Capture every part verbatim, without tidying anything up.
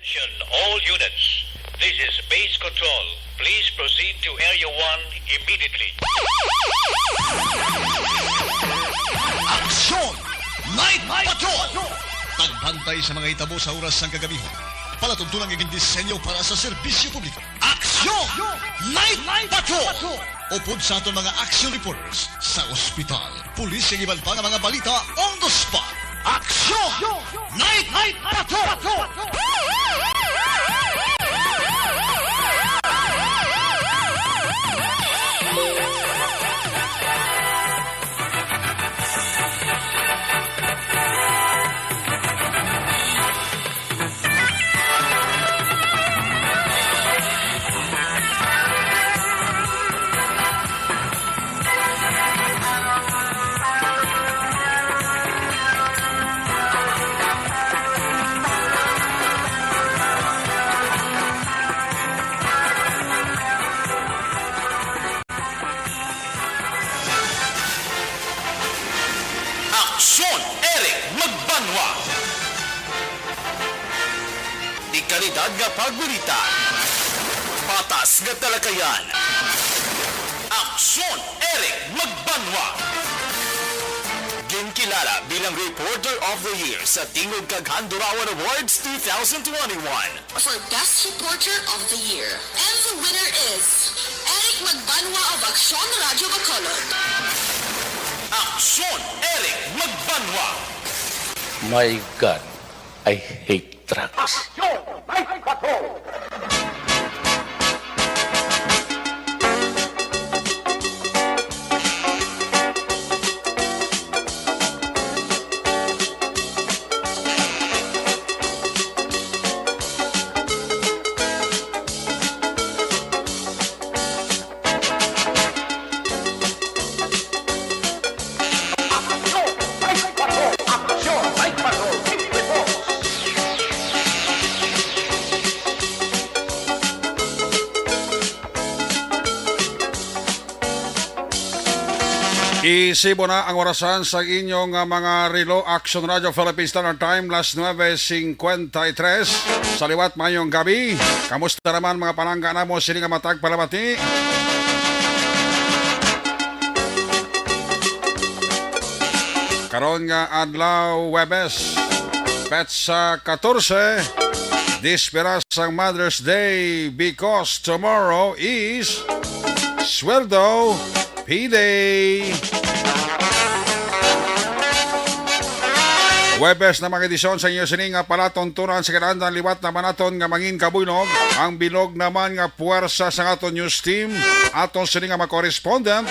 All units, this is base control. Please proceed to Area one immediately. Aksyon! Night Patrol! Pagbantay sa mga hitabo sa oras sang kagabi. Palatuntunan nga gindisenyo para sa serbisyo publiko. Aksyon! Night Patrol! Upod sa aton mga action reporters sa ospital, pulis, kag iban pa nga mga balita on the spot. Aksyon! Night Patrol! Aksyon, Eric Magbanwa. Di kalidad nga pagbalita. Patas nga talakayan. Aksyon, Eric Magbanwa. Ginkilala bilang Reporter of the Year sa Tingog kag Handurawan Awards two thousand twenty-one. For Best Reporter of the Year. And the winner is Eric Magbanwa of Aksyon Radyo Bacolod. Aksyon, Eric Magbanwa. My God, I hate drugs. Aksyon! May Patrol! Isibo na ang orasan sa inyong, ah, mga relo. Action Radio Philippines Standard Time, las nuebe cincuenta y tres. Sa liwat, mayong gabi. Kamusta naman, mga palangga namo, sini nga matag palamati? Karon nga adlaw, Huwebes, petsa katorse, dispera sang Mother's Day, because tomorrow is Sweldo Payday. Huwebes na mga edisyon sa inyo sini nga palatuntunan sa kinahanglan, liwat naman naton nga mangin kabuylog ang bilog naman nga puwersa sa aton news team, aton sini nga mga correspondent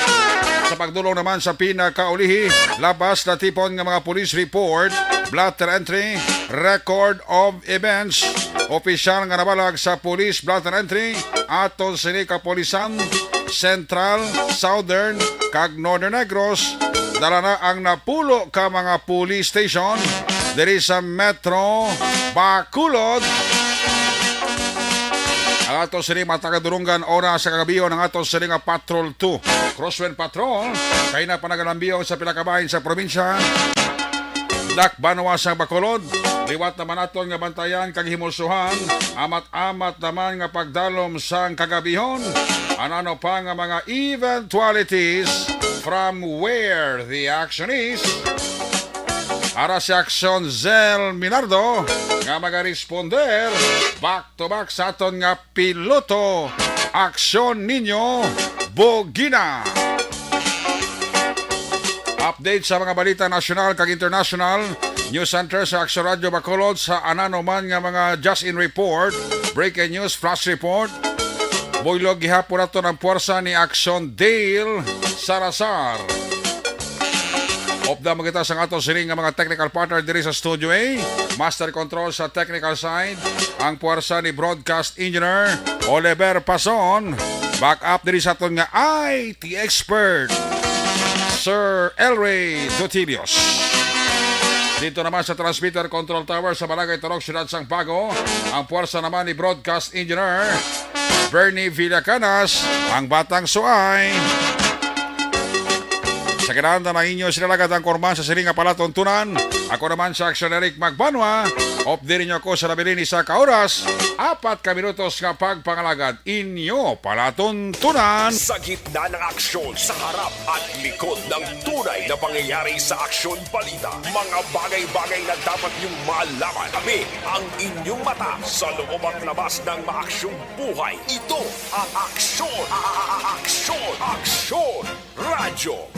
sa pagdulong naman sa pinakaulihi, labas natipon nga mga police report, blotter entry, record of events, opisyal nga nabalag sa police blotter entry, aton sini kapulisan, Central, Southern, kag Northern Negros. Dala na ang napulo ka mga police station diri sa Metro Bacolod. Ang ato sini mga taga-Durungan, oras sa kagabion ang ato sini nga Patrol two, Crosswind Patrol, kay na panagalambiyong sa pila ka bahin sa probinsya. Dakbayan sa Bacolod, liwat naman aton nga bantayan kag himulsuhan, amat-amat naman nga pagdalom sang kagabihon. Ano-ano pa nga mga eventualities from where the action is. Ara si Aksyon Zel Minardo nga magaresponder back to back sa aton nga piloto, Aksyon Ninyo Bugina. Update sa mga balita nasyonal kag international. News Center sa Aksyon Radyo Bacolod sa anano man nga mga just in report, breaking news, flash report. Buylog gihapon naton ang puwersa ni Aksyon Dale Salazar. Upda mo kita sa aton sini nga mga technical partner diri sa Studio A. Master Control sa technical side, ang puwersa ni Broadcast Engineer Oliver Pason. Back up diri sa aton nga I T expert, Sir Elray Dutilios. Dito naman sa transmitter control tower sa Barangay Turok, Siyudad sang Bago, ang puwersa naman ni Broadcast Engineer Bernie Villacanas, ang batang suay. Sa kinahanglan na inyo sila lagad ang kurman sa sini nga palatuntunan. Ako naman sa Action Eric Magbanwa. Update ninyo ako sa nabilin isa ka oras, apat ka minutos nga pagpangalagad. Inyo palatuntunan. Sa gitna ng aksyon, sa harap at likod ng tunay na pangyayari sa Aksyon Balita, mga bagay-bagay na dapat niyong malaman. Kami ang inyong mata sa loob at labas ng maaksyong buhay. Ito ang Aksyon, a- a- a- Aksyon, Aksyon Radyo.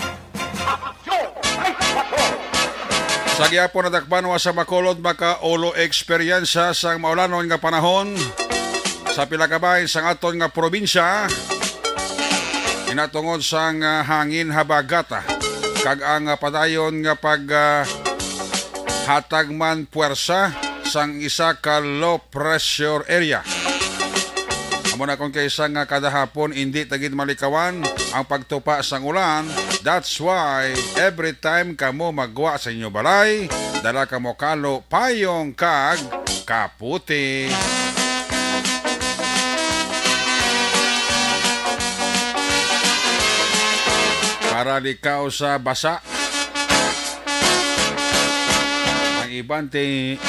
Sa gihapon, nadakpan wa sa Bacolod, makaulo eksperyensya sang maulanon nga panahon sa pila ka bahin sang aton nga probinsya, inatungod sang, ah, hangin habagat, ah, kag ang, ah, padayon nga pag, ah, hatag man puwersa sang isa ka low pressure area. Amo na kon kaysa nga kada hapon indi ta gid malikawan ang pagtupa sang ulan. That's why every time kamo maggwa sa inyo balay, dala kamo kalo, payong kag kaputi. Para likaw sa basa. Ang iban ti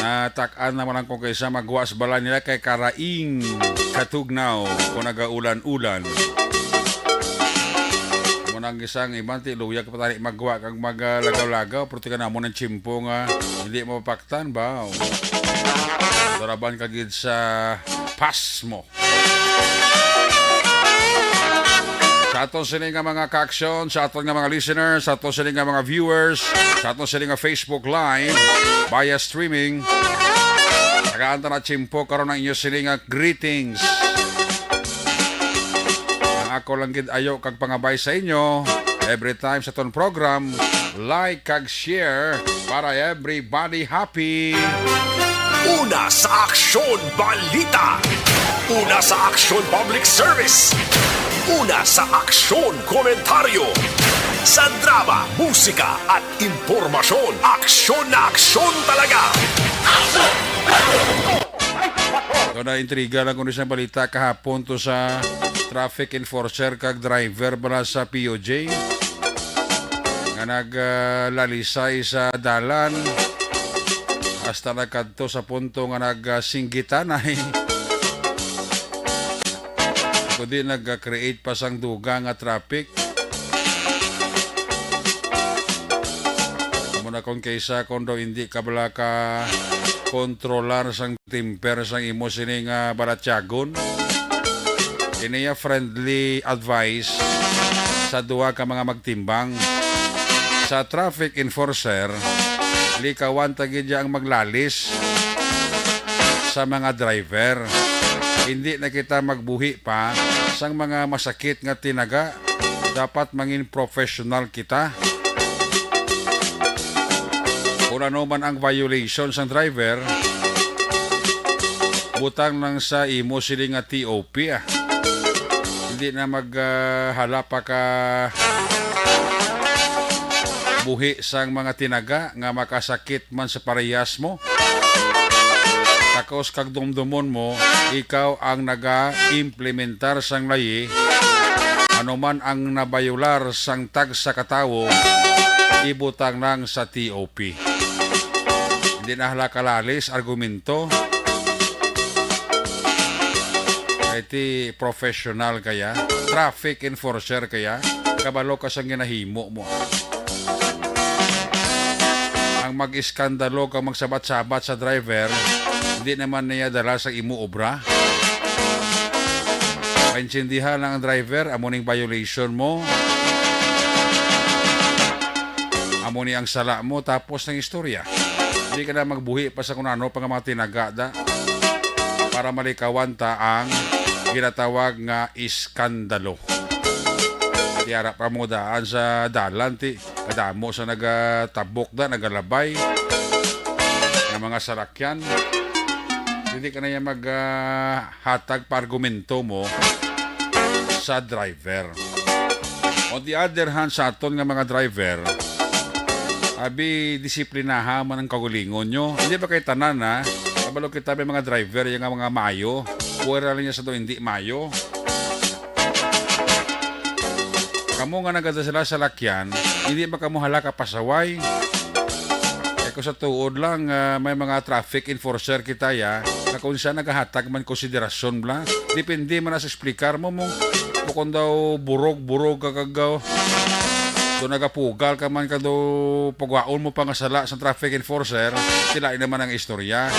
natak-an naman ang kung kaysa magwa sa balay nila kay karaing katugnaw kung nagaulan-ulan. Mo nang isang iban ti luyag pa tani magwa kag maglagaw-lagaw, pero tika na mo ng tsimpo nga hindi mapaktan ba? Daraban ka gid sa pasmo. Sa aton sini nga mga ka-aksyon, sa aton nga mga listeners, sa aton sini nga mga viewers, sa aton sini nga Facebook Live, via streaming, tagaan ta na tsimpo karon ang inyo sini nga greetings. Ang ako lang gid ayo kag pangabay sa inyo, every time sa aton program, like kag share para everybody happy. Una sa Aksyon Balita. Una sa Aksyon Public Service. Una sa Aksyon Komentaryo. Sa drama, musika, at impormasyon, aksyon na aksyon talaga. Ito na, intriga lang kuno sa balita kahapon to sa traffic enforcer kag driver bala sa P O J nga naglalisay sa dalan hasta nagkadto sa punto nga nagsinggitanay. Kundi nag-create pa sang dugang nga traffic. Amo na kon kaysa kon daw hindi ka bala ka kontrolar sang temper sang imo sini nga balatyagon. Ini ya friendly advice sa duha ka mga magtimbang. Sa traffic enforcer, likawan ta gid ya ang maglalis sa mga driver. Hindi na kita magbuhi pa sang mga masakit nga tinaga. Dapat mangin professional kita. Kung ano man ang violation sang driver, butang lang sa imo sini nga T O P, ah. Hindi na mag, ah, hala pa ka buhi sang mga tinaga nga makasakit man sa parehas mo. Takos kag dumdumon mo, ikaw ang naga-implementar sang layi. Ano man ang nabayular sang tagsa ka tawo, ibutang lang sa T O P. Hindi na hala kalalis argumento. Kay ti professional kaya, traffic enforcer kaya, kabalo ka sang ginahimo mo. Ang mag-iskandalo kag magsabat-sabat sa driver, hindi naman niya dala sa imo obra. Maintindihan lang ang driver, amo ning violation mo. Amo ni ang sala mo, tapos ng istorya. Hindi ka na magbuhi pa sa kung ano pa nga mga tinaga da para malikawan ta ang ginatawag nga iskandalo. Tiara pa mo daan sa dalan, ti kadamo sa nagatabok da, nagalabay nga mga salakyan. Hindi ka na yan mag, ah, hatag pa argumento mo sa driver. On the other hand, sa aton nga mga driver, abi, disiplinaha man ang kaugalingon nyo. Hindi ba kay tanan, ha? Kabalo kita may mga driver, yung nga mga mayo. Pwera lang niya sa to, hindi mayo. Kamo nga nagadala sa lakyan, hindi ba kamo hala kapasaway? Kay kung sa tuod lang, ah, may mga traffic enforcer kita ya, nga kung siya nagahatag man konsiderasyon bla, depende man na sa explicar mo mo. Bukon daw burog-burog ka kagaw. Do nagapugal ka man ka do pagwaon mo pa nga sala sa traffic enforcer, sila naman ang istorya.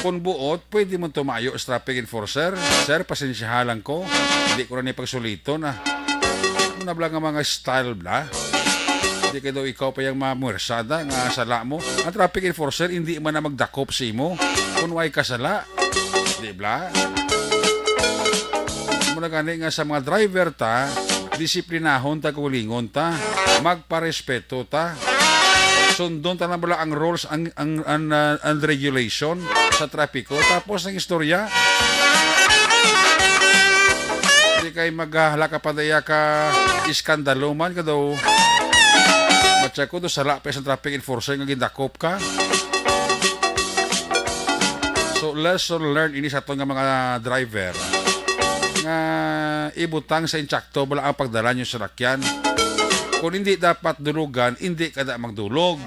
Kung buot, pwede mo tumayo sa traffic enforcer. Sir, pasensyahan lang ko. Hindi ko na ni pagsuliton ah. Ano na bla nga mga style bla? Hindi ka daw ikaw pa yung mamuwersada nga sala mo. Ang traffic enforcer, hindi man na magdakop sa imo. Kung way ka sala, di bla? Muna gani nga sa mga driver ta, disiplinahon ta, kaugalingon ta, magparespeto ta. Sundon ta na bala ang rules, ang, ang, ang, ah, ang regulation sa trapiko. Tapos ang istorya, di kay maghala ka pa daya ka iskandalo man ka daw. Matsa ko do sala pa sa traffic enforcer nga gindakop ka. So, lesson learned ini sa aton nga mga driver nga ibutang sa insakto bala ang pagdala nyo sa lakyan. Kung hindi dapat dulugan, hindi ka da magdulog.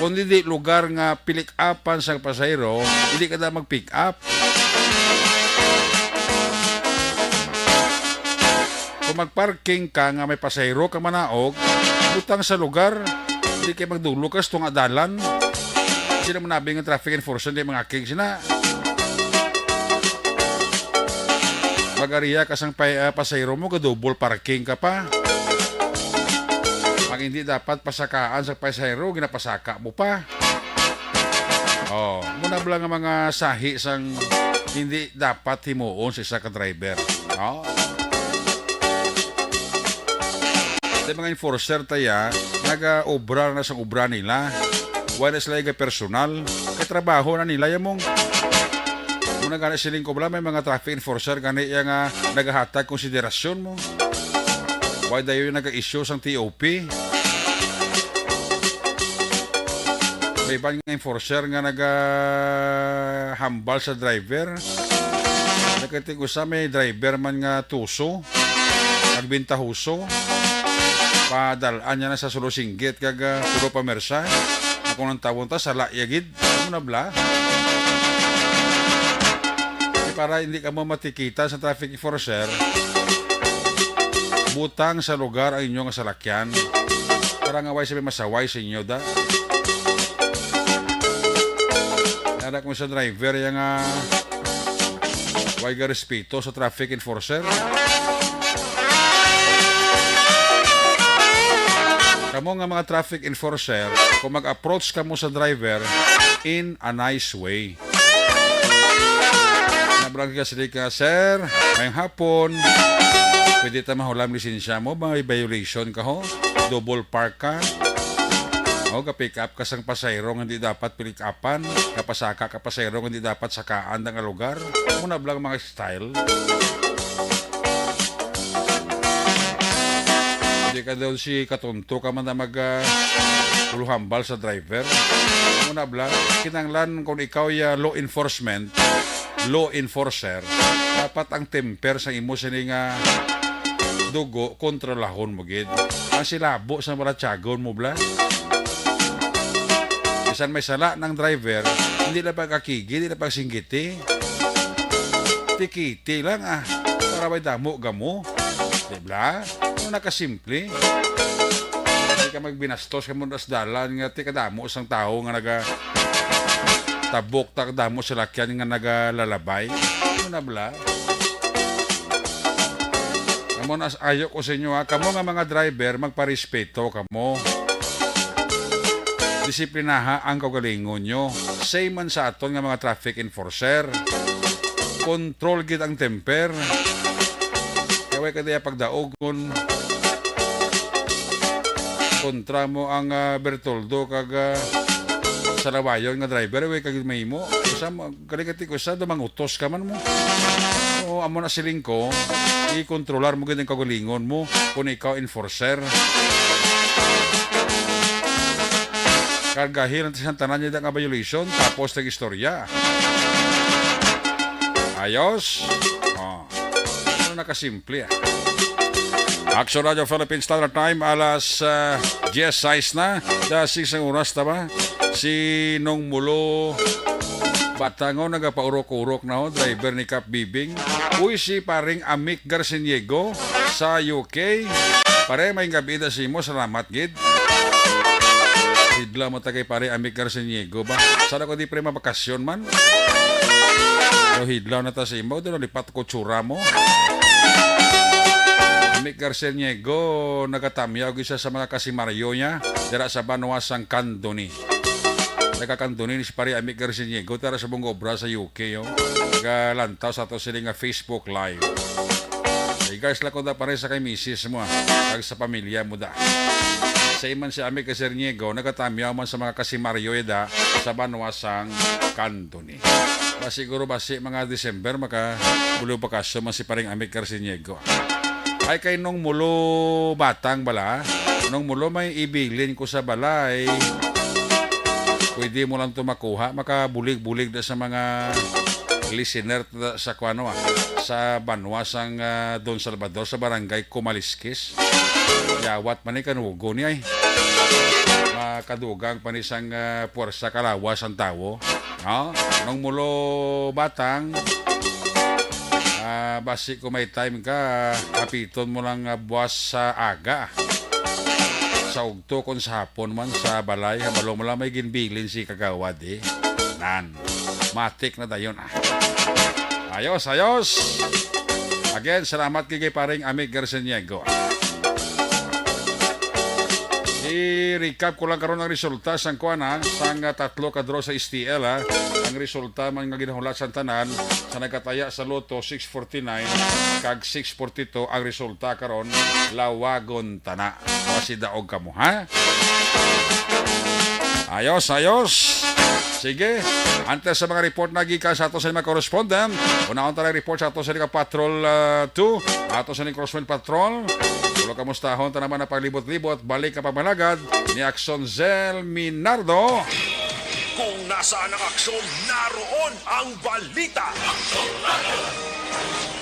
Kung hindi lugar nga pilik-apan sa pasahero, hindi ka da mag-pick up. Kung magparking ka nga may pasahero ka manaog, butang sa lugar, hindi kay magdulog ka sa tunga dalan. Sila manabi nga traffic enforcer, di mga king sina. Mag-ariya ka sang pa, ah, pasahero mo, ga-double parking ka pa. Ang hindi dapat pasakaan sa pasahero, ginapasaka mo pa. Oh, muna bala nga mga sahi sang hindi dapat himuon sa isa ka driver. Oh. Sa mga enforcer taya, nagaobra na sang obra nila. Wala sila iga personal. Kay trabaho na nila yamong. Muna gani siling ko bala, may mga traffic enforcer gani yang, ah, nagahatag konsiderasyon mo. Why dayon naga-issue sang T O P? May iban nga enforcer nga nagahambal sa driver. Nagkatig usa may driver man nga tuso, nagbintahuso. Padalaan niya na sa sulo singgit kag, ah, pulo pa mersa. Kung ang tawon ta, sala iya gid. Ano na bala? Di para hindi ka mo matikita sa traffic enforcer, butang sa lugar ang inyo nga salakyan para nga way sabi masaway sa inyo da. Nara kung sa driver yang, ah, way ga respeto sa traffic enforcer. Kamo nga mga traffic enforcer, kung mag-approach kamo sa driver in a nice way. Nabrang ka sila ka, "Sir, ngayong hapon, pwede ta mahulam lisensya mo? May violation ka ho? Double park ka? O, ga-pick up ka sang pasahero nga hindi dapat pick upan, kapasaka ka pasahero nga hindi dapat sakaan da nga lugar." Muna bala ang mga style. Hindi ka daw si katunto ka man na mag, ah, huluhambal sa driver. Muna bala, kinanglan kung ikaw ya law enforcement, law enforcer, dapat ang temper sa imo sini nga dugo, kontrolahon mo gid. Ang silabo sa balatyagon mo bala. Bisan may sala ng driver, hindi na pagkakigi, hindi na pagsinggiti. Tikiti lang, ah, para may damo gamo. Di ba? Ano nakasimple? Hindi ka magbinastos ka muna sa dalan nga ti kadamo sang tao nga naga tabok ta kadamo sa lakyan nga nagalalabay. Ano na bala? Amo na, ayo ko sa inyo, ha. Kamo nga mga driver, magparespeto kamo. Disiplinaha ang kaugalingon nyo. Same man sa aton nga mga traffic enforcer. Control gid ang temper. Kaya way ka diya pagdaogon. Kontra mo ang, ah, Bertoldo kag, ah, Salawayon nga driver, way ka gid mahimo. Usa mo, galing ka ti ko sa, dumangutos ka man mo. O, amo na siling ko, i-kontrolar mo gid ang kaugalingon mo kung ikaw enforcer. Kargahil ang tanan niya nga violation, tapos nag-istorya. Ayos? O. Ano na kasimple, ah? Action Radio Philippines Standard Time, alas ah, diyes sais na. Dahil six ang oras, tama? Si Nong Mulo Batangon nagapaurok-urok na ho, driver ni Kap Bibing. Uy, si paring Amik Garciniego sa U K. Pare, may gabi na si mo. Salamat, gid. Hidlaw mo ta kay pare Amik Garciniego ba? Sana ko di pre mabakasyon man. Pero hidlaw na ta sa imo, doon lipat ko tsura mo. Amik Garciniego, nagatamyaw gisa sa mga kasimaryo niya, dira sa banwa sang Candoni. Nagakandoni ni si pare Amik Garciniego, tara sa mong obra sa U K, oh. Galantaw sa to sila nga Facebook Live. Hey guys, lako da pare sa kay misis mo, ah. Kag sa pamilya mo da. Sa iman si Amik Garciniego, nagatamyaw man sa mga kasimaryo da sa banwa sang Candoni. Ba siguro basi mga December, maka bulo bakasyon man si paring Amik Garciniego. Ay kay Nong Mulo Batang bala, Nong Mulo may ibilin ko sa balay. Pwede mo lang to makuha, makabulig-bulig na sa mga listener ta-, sa kuano, ah, sa banwa sang, ah, Don Salvador, sa barangay Kumaliskis. Yawat man ni kanugo ni ay. Makadugang pa ni sang, ah, puwersa kalawas ang tawo. No? Nong Mulo Batang, ah, basi ko may time ka, kapiton mo lang, ah, buwas sa aga. Sa ugto kon sa hapon man sa balay, habalo mo lang may ginbilin si kagawad, eh. Nan. Matik na dayon, ah. Ayos, ayos. Again, salamat kay, kay paring Amik Garciniego. I-recap ko lang karon ang resulta sang kuan, ha, sang, ah, tatlo ka draw sa S T L, ha. Ang resulta man nga ginahulat sang tanan sa nagkataya sa Lotto, six forty-nine kag six forty-two ang resulta karon. Lawagon tana. Pasidaog kamo, ha? Ayos, ayos. Sige, antes sa mga report na gikan sa ato sa mga correspondent, unahon ta lang report sa ato sa mga Patrol, ah, two, ato sa mga Crosswind Patrol. Ulo kamustahon ta naman ang paglibot-libot, balik ang pagmalagad ni Aksyon Zel Minardo. Kung nasaan ang aksyon, naroon ang balita.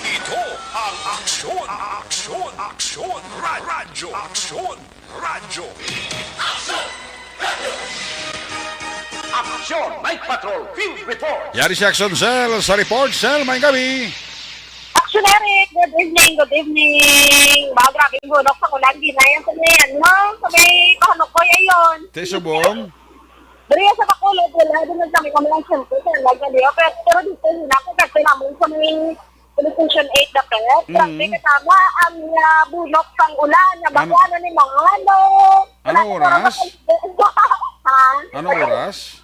Ito ang Aksyon, Aksyon, Aksyon, Ra-, Radyo, Aksyon, Radyo. Action Night Patrol Field Report. Yari si Action Cell sa report. Cell, may gabi. Action Eric, good evening, good evening. Wow, grabe yung bunok sa ulan. Di na yan sa may, ano, sa may Pahanukoy, ayun. Te, subong? Diri sa Bacolod, wala. Doon lang kami, kami lang siyempre. Sa Lagadiyo. Pero, pero dito, yun ako, kasi namin sa may Police Station eight dapit. Mm. Grabe, kasama ang, ah, bunok sang ulan. Nga An-, bago ano ni mga ano. Ano oras? Ha? Ano oras?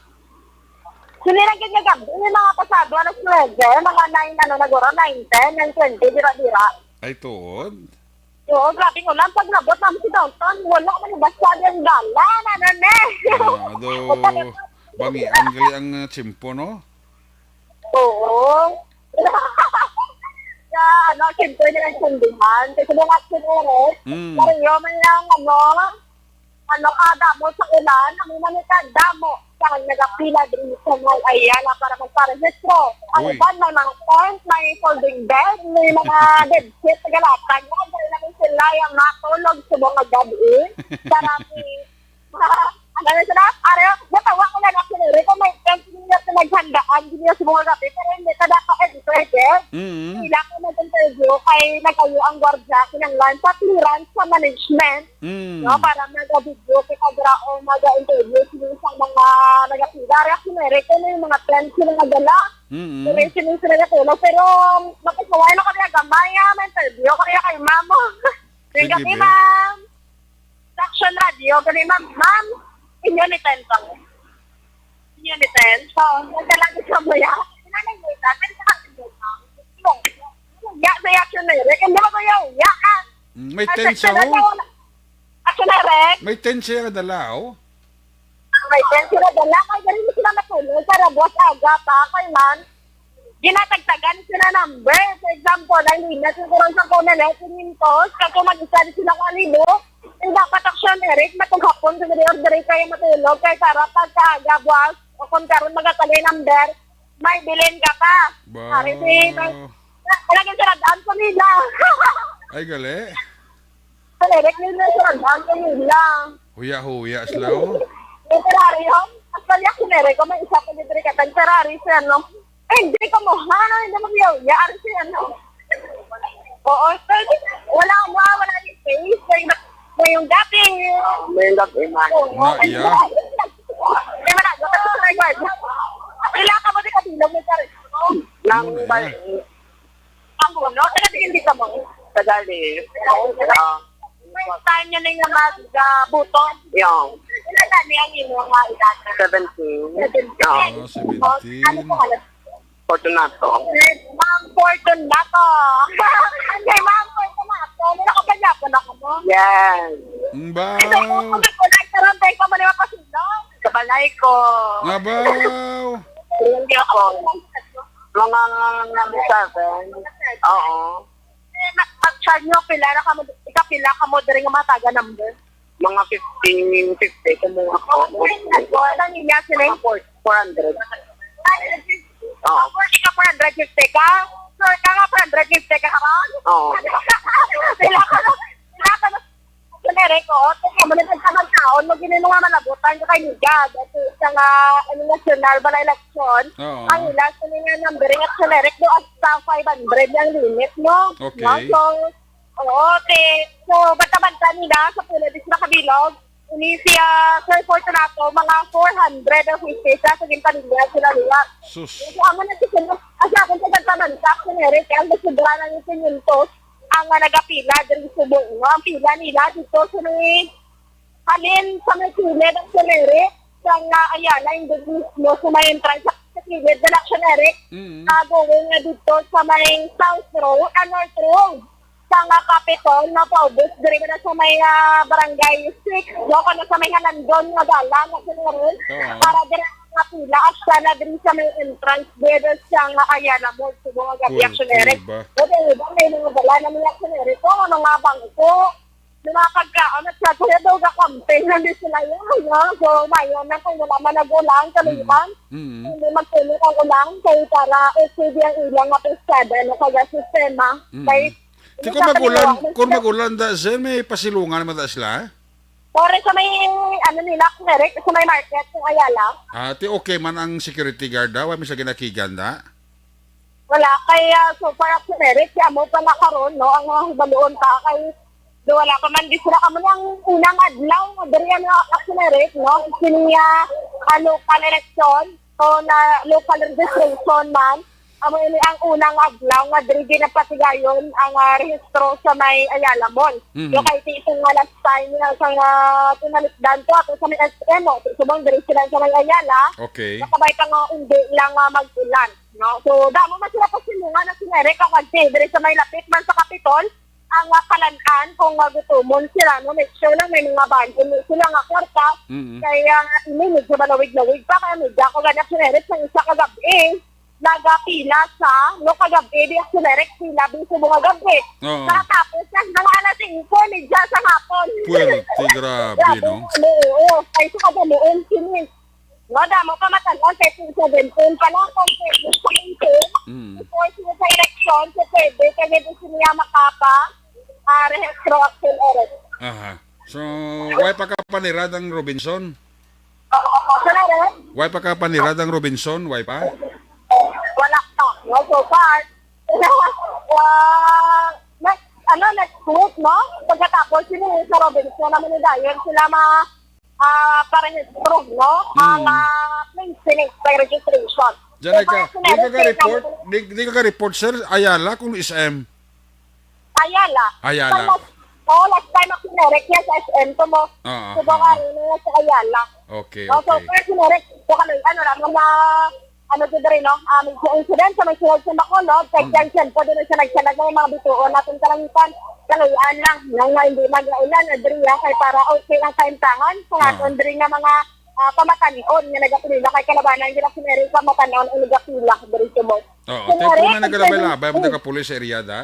Sinilang ka niya gabi, yung mga pasado, alas nuwebe, mga nine, ano, naguro, nine ten, nine twenty, dira-dira. Ay, tuod? Oo, grabe ko lang. Pag nabot namin si downtown, wala man yung basta yung dalan, ano, ne? Ah, do, bangian gali ang, uh, tsimpo, no? Oo. Sa, ano, siyempre, nilang sunduhan. Kasi mga sinurot, Mm. Pareho man lang, ano, ano, kadamo sa ulan, ang mga nagkadamo sa nagapila din sa mga Ayala para magparehistro. Ang Uy. Iban may mga tent, may folding bed, may mga bedsheet, nagalatag. Mga dali namin sila yung matulog sa mga gabi. Para si, ano na sila? Are, natawa ko lang ako, Rico, may tent ninyo na naghandaan, hindi na sa mga gabi, pero hindi ka dapat educated. Mm. Kailangan mag-interview kay nag-ayo ang gwardiya, kinanglan sa clearance sa management. Mm. No, para maga-video kita dira o maga-interview sila sa mga nagapila. Reaksyon na rin kung may mga trends sila nga dala. Mm. Pero yung sila sila natulog. Pero mapasaway na kami gamay, ah, may interview kami kay ma'am. Sige, Sige, be. Ma'am. Sa Action Radio, kami, ma'am. Ma'am, inyo ni Tento. Inyo ni Tento. Nagdala ko sa muya. Inanay mo ito. Ano sa akin mo, ma'am? Ya, sa Action Radio. Hindi mo ko yung ya, ah. Mm, may Ang tent siya, sexy na oh. Daw, Action Direct. May tent siya kadala, oh. May tent sila dala. Kay ganun sila matulog para buwas aga pa. Kay man, ginatagtagan sila number. For example, ang linas yung kurang sa Comelec, quinientos, kag kung mag-isa sila ka libo, yung dapat Action Direct, matughapon, kung dili order kayo matulog, kay para pagkaaga, buwas, o kung karon magakali number, may bilin ka pa. Ba. Pare, si, may, talagang siradaan ko nila. Ay, gali. Direk, yun yung surang ang kanila. Huya-huya sila, oh. Yung Ferrari, oh. Actually, ako, Direk, kung may isa ko dito, Direk, at ang Ferrari, siya, no? Ay, hindi ko mo, ha? Hindi mo huya-huya, ano siya, no? Oo, pwede. Wala mo, wala yung face. May, may yung dating. May yung dating, man. Oo, Na, ano iya. ba? May wala, dapat sa record. Pila ka mo, di ka bilog, may karin. Nang Ano na ba? yan? Ang ulo, taga tingin di ka mo. Tagali. Ah. First time niya na yung mag, ah, buto. Yung. Ilan na niya yung mga edad? Seventeen. Seventeen. Ah. Oh, Ano seventeen. po, ano? Fortunato. Ma'am Fortunato. Hindi, Ma'am Fortunato. Ano, nakapanyapon ako mo? Yes. Ang Ito po, baw. Kung ako nagkaroon tayo pa man yung pasilong. Sa balay ko. Nga baw. Hindi ako. Mga seven. Oo. Eh, ma-, mag-charge nyo, pila na kamo, ikapila kamo diri nga mga taga number? Mga fifteen, fifty, kumuha ko. Ano niya sila? Mga four, four hundred. Oo. Four, ika four hundred fifty ka? Sure ka nga four hundred fifty ka, ha? Oo. Pila ka na, pila ka na, Direk, oo, tingnan mo, nagkakamangkaon mo, gini mo nga malabutan ka kay Migad. At sa nga, ano, nasyonal, bala eleksyon, Oo. ang ila sa nga numbering at generic do, hasta five hundred ang limit, no? Okay. No? So, oo, te, so, banta-banta nila sa pula di sila kabilog. Ini siya, Sir Fortunato, mga four hundred ang fifty sa sa ginpamilya sila nila. Sus. So, amo na si Sir, ang sa akong pagkabanta, generic, ang nasobra na yung quinientos, ang, ah, nagapila diri sa Subo, no? Ang pila nila dito sa may, halin sa may kilid ang generic, sa nga Ayala, hindi mismo sa may entrance sa, sa kilid, na generic, Mm. ah, going na dito sa may South Road, ah, North Road, sa nga Capitol, no? Paubos diri na sa may, ah, Barangay six, no? Kano sa may Halandon nga dalan, na generic, Oo. para diri nga pila, hasta na diri sa may entrance, diri sa nga Ayala Mall, Subo nga gabi, Pwerte generic. ba? Pwede ba may mga dala na mga generic? Kung ano nga bangko, Yung mga pagkaon at sa kuya daw, ga-camping lang din sila yun, no? So, mayon na kung wala man nag-ulan, kaliwan. Mm. Hindi magpuno ang ulan, kay para okay ang ilang mga pesada, no? Kaya sistema, Mm. kay Ti hindi kung sa mag-ulan, kaliwan, kung mag-ulan da, sir, may pasilungan naman da sila? Pare sa may, ano nila, Merek, sa may market, sa Ayala. Ah, ti okay man ang security guard da? Wa mi sa ginakigan da? Wala. Kay, ah, so far, Action Eric, kaya mo pa na karon, no, ang mga hibaluon pa kay do wala pa man di sila kamo ang unang adlaw nga diri ang mga Action Eric, no? Kini nga, ah, local election, so na local registration man, amo ini ang unang adlaw nga diri ginapatigayon ang, ah, rehistro sa may Ayala Mall. Mhm. So, kay ti itong nga last time nga sa nga tumalikdan to ato sa may S M, o, subong diri sila sa may Ayala. Okay. Nakabay pa nga hindi lang, ah, mag-ulan. No? So, damo man sila pasilungan na si Eric ang agte diri sa may lapit man sa Kapitol, ang, ah, kalan-an kung magutumon sila, no? Make sure lang may mga bagon sila nga kwarta. Mm-mm. Kaya, ah, ini medyo malawig-lawig pa, kaya medyo ako ganyan si Eric sa isa kagabi, nagapila sa, no, kagabi, di ako si Eric, pila, di sa mga gabi. Oo. Nakatapos na, mga alas singko, medya sa hapon. Pwerte, grabe, Grabe, no? ano, oo. Kaya sa kagamuon, sini, Nga damo pa matan-on, thirteen seventeen pa lang, kung twenty seventeen, Mm. before sila sa eleksyon, si Pwede, kaya di siya makapa, ah, rehistro Action Eric. Aha. So, why pa ka panirad ang Robinson? Oo, sila rin. Why pa ka panirad ang Robinson? Why pa? Wala pa. No, so far. Ah, next, ano, next week, no? Pagkatapos, sino yung sa Robinson naman ni Dayon, sila ma-, ah, parehistro, no? Ang, Hmm. ah, place, sining, by registration. Diyan So, ka, parang di ka sinabi ka-report? sila Di, di ka ka-report, sir? Ayala, kung S M? Ayala. Ayala. Sa last, oh, last time ako sinarek niya sa S M to mo. Oo, Subo oo. nga rin niya sa Ayala. Okay, No, so, okay. Pero sinarek, so kami, ano lang, mga, ano to diri, no? Ah, may incident sa may sulod sa Bacolod, kay Mm. Jan Jan po din siya nagsalag ng mga bituon natin kalangitan. Kaluyan lang, nang nga hindi mag-ulan, adriya, kay para okay ang kaimtangan. Sa Oo. aton diri nga mga, ah, pamatanon nga nagapilila kay kalabanan, gila si Mary pamatanon ang nagapila diri sa mo. Oo, Kung tayo po Eric, na ang nagalabay-labay, ang taga police area da.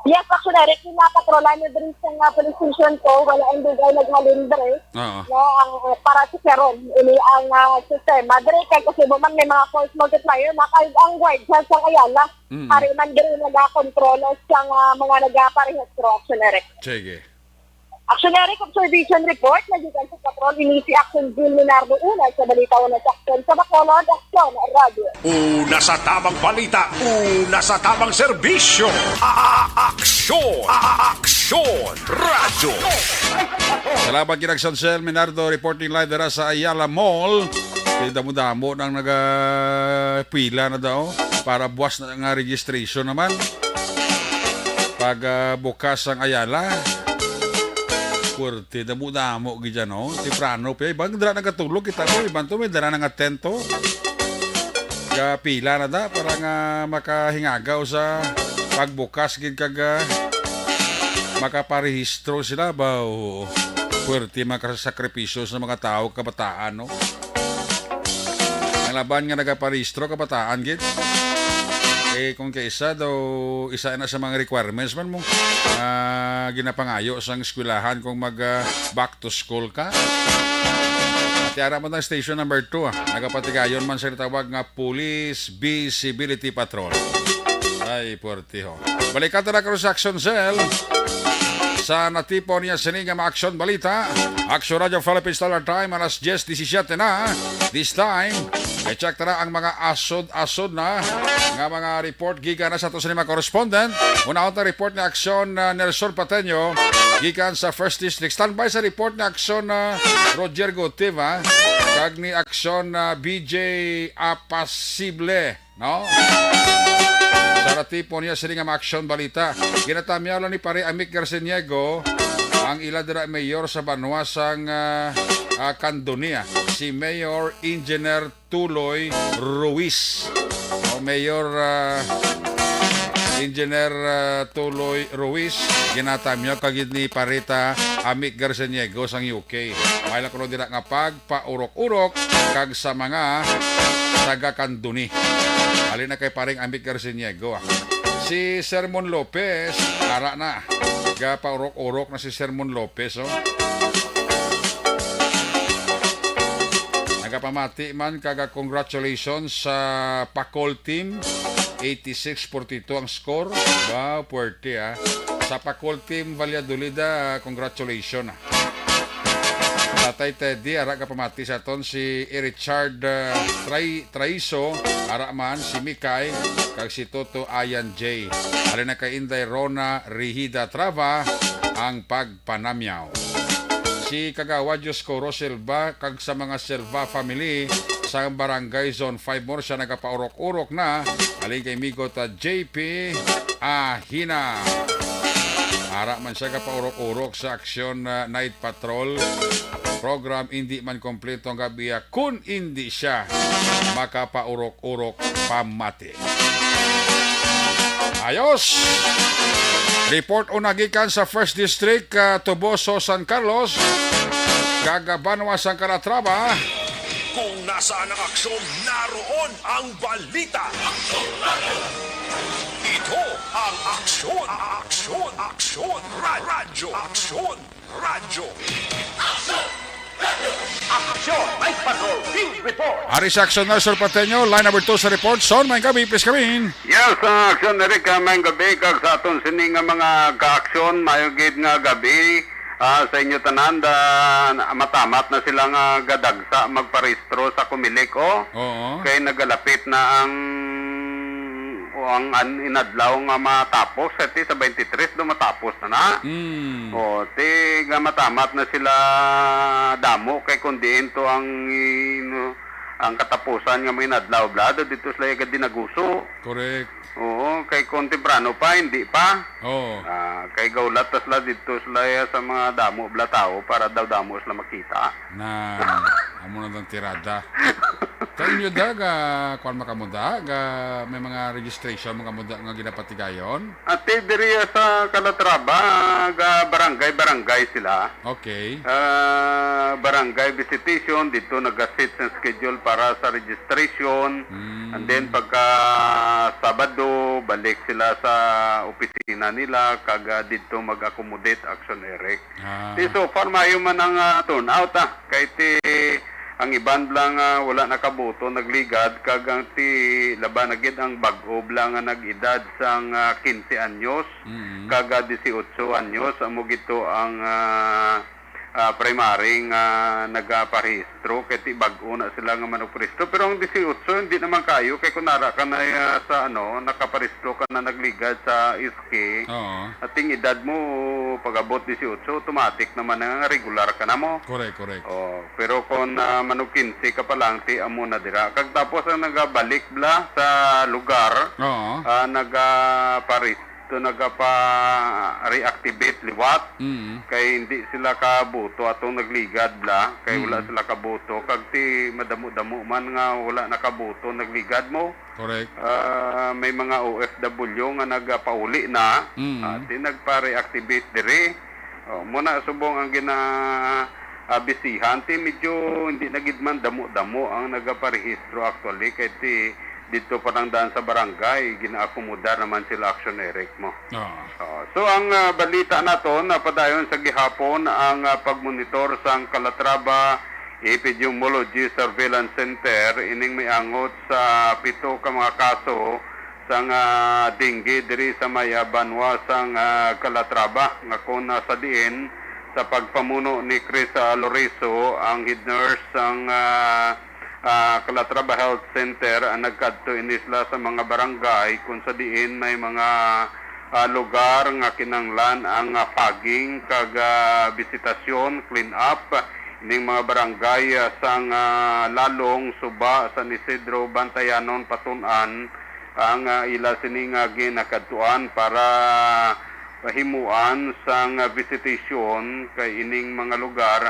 Yes, actually, Eric, yung mga patrola niya diri sa nga police station ko, wala ang dugay naghalin diri. Oo. No, ang, uh, para sa Sharon, ini ang, uh, sistema. Diri kay kasi mo man may mga force multiplier, makay ang guard sa sang Ayala. Mm. Ari man diri nagakontrol sa nga mga nagaparehistro, actually, Eric. Sige. Action Eric Observation Report, nagikan sa Patrol, ini si Action Jun Leonardo, una sa balita, una sa aksyon sa Bacolod, Action Radio. Una sa tamang balita, una sa tamang serbisyo. A-, a-, aksyon, a-, a-, aksyon, radyo. Salamat, Ginaksyon Sel Minardo, reporting live dira sa Ayala Mall. Kay damo-damo nang nagapila na daw para buwas na nga registration naman. Pag, ah, bukas ang Ayala, puwerte, damo-damo gid dyan, no? Temprano pa, iban dira nagatulog, kita mo, iban to, may dara na nga tent to. Kapila na da para nga makahingagaw sa pagbukas gid kag, ah, makaparehistro sila ba? Oo. Puwerte, makasakripisyo sa mga tao, kabataan, no? Ang laban nga nagaparehistro, kabataan gid. Eh, kung kaisa daw, isa na sa mga requirements man mo, ah, ginapangayo sang eskwelahan kung mag, ah, back to school ka. At ara mo na station number two, ah. Nagapatigayon man sa tawag nga Police Visibility Patrol. Ay, puwerte ho. Balikan ta na karon sa Action Cell. Sa natipon niya sini nga mga aksyon balita, Action Radio Philippine Standard Time, alas diyes disisiete na. This time, i-check ta na ang mga asod-asod na nga mga report gikan na sa ato sa mga correspondent. Unahon ta report ni Aksyon, ah, Nelson Pateño gikan sa First District. Standby sa report ni Aksyon, ah, Roger Gutiva kag ni Aksyon, ah, B J Apasible. No? Sa natipon niya sini nga mga aksyon balita, ginatamyaw lang ni Pare Amic Garciniego ang ila dira mayor sa banwa sang, ah, ah, Candoni, ah, si Mayor Engineer Tuloy Ruiz. O, Mayor, ah, Engineer, ah, Tuloy Ruiz, ginatamyaw kagid ni Pare ta Amic Garciniego sang U K. May lang kuno dira nga pag paurok-urok kag sa mga taga Candoni. Halin na kay Paring Amic Garciniego, ah. Si Sermon Lopez, ara na. Gapaurok-urok na si Sermon Lopez, oh. Nagapamati man kag congratulations sa Pacol team. Eighty-six forty-two ang score. Wow, puwerte, ah. Sa Pacol team Valladolid, ah, congratulations, ah. Tatay Teddy, ara ka pamati sa aton si Richard, ah, Trai-, Traiso, ara man si Mikay, kag si Toto Ayan J. Halin na kay Inday Rona Rihida Trava ang pagpanamyaw. Si Kagawad Dioscoro Silva kag sa mga Silva family sa Barangay Zone five Murcia nagapaurok-urok na. Halin kay Migo ta J P Ahina. Ara man siya gapaurok-urok sa Aksyon, ah, Night Patrol program. Indi man kompleto ang gabi, ah, kun indi siya makapaurok-urok pamati. Ayos! Report una gikan sa First District, ah, Toboso, San Carlos, kag, ah, banwa sang Calatrava. Kung nasaan ang aksyon, naroon ang balita. Ito ang Aksyon, Aksyon, Aksyon, Ra-, Radyo Aksyon. Radyo. Action! Night Patrol Field Report! Ari sa Action Nelson Pateño, line number two sa report. Son, may gabi, please come in. Yes, uh, Action Eric, uh, may gabi kag sa aton sini nga mga ka-action, mayo gid nga gabi, ah, sa inyo tanan. Da, matamat na sila nga gadagsa magparehistro sa Comelec, oh. Oo. Kay nagalapit na ang, o ang an-, inadlaw nga matapos, sa ti sa twenty-three do matapos na na. Mm. O, ti nga matamat na sila damo kay kun diin to ang, ino, ang katapusan nga mga inadlaw, bla, do dito sila iga dinaguso. Correct. Oo, kay kung temprano pa, hindi pa. Oo. Ah, kay gaulat ta sila dito sila ya sa mga damo bla tao para daw damo sila makita. Na, amo na ang tirada. Sa inyo da, ga, kwan makamuda, ga, may mga registration makamuda nga ginapatigayon? Ate, diri sa Calatrava, ga barangay-barangay sila. Okay. Ah, barangay visitation, dito nag-set sa schedule para sa registration. Mm. And then pagka Sabado, balik sila sa opisina nila, kag, ah, dito mag-accommodate, Action Eric. Ah. Ti so far, maayo man ang, ah, turnout, ah. Kay ti, Ang iban bala nga wala nakaboto nagligad, kag ang ti laban na gid ang bag-o bala nga nag-edad sang, ah, quince anyos, Mm. kag, ah, dieciocho anyos, amo gid to ang, ah, ah, primary nga nagaparehistro, kay ti bag-o na sila nga managparehistro. Pero ang dieciocho, hindi naman kayo, kay kung nara ka na, ah, sa, ano, nakaparehistro ka na nagligad sa S K, Oo. at ang edad mo, pag-abot dieciocho, automatic naman na nga regular ka na mo. Correct, correct. Oh, pero kung, ah, manug quince ka pa lang, ti amo na dira. Kag tapos ang nagabalik bala sa lugar, Oo. ah, nagaparis-, to nagapa-reactivate liwat. Mm. Kay hindi sila kaboto atong nagligad bala. Kay wala Mm. sila kaboto. Kag ti madamo-damo man nga wala nakaboto nagligad mo. Correct. Ah, may mga O F W nga nagapauli na. Mm. Ah, ti nagpa-reactivate diri. Oh, muna subong ang gina, ah, bisihan. Ti medyo hindi na gid man damo-damo ang nagaparehistro actually. Kay ti dito pa lang daan sa barangay, ginaakomodar naman sila, Action Eric mo. Oo. Oo. So, ang, ah, balita naton, napadayon sa gihapon ang, ah, pagmonitor sang Calatrava Epidemiology Surveillance Center, ining may angot sa pito ka mga kaso sang, ah, dengue diri sa may, ah, banwa sang, ah, Calatrava, nga kon, ah, sa diin sa pagpamuno ni Chris, ah, Loreso, ang head nurse sang, ah, ah, Calatrava Health Center, ah, nagkadto ini sila sa mga barangay kung sa diin may mga, ah, lugar nga kinahanglan ang, ah, fogging kag, ah, bisitasyon, clean up ning mga barangay, ah, sang, ah, Lalong, Suba, San Isidro, Bantayanon, Patun-an, ang, ah, ila sini nga ginakadtuan para pahimuan sang, ah, visitation kay ining mga lugar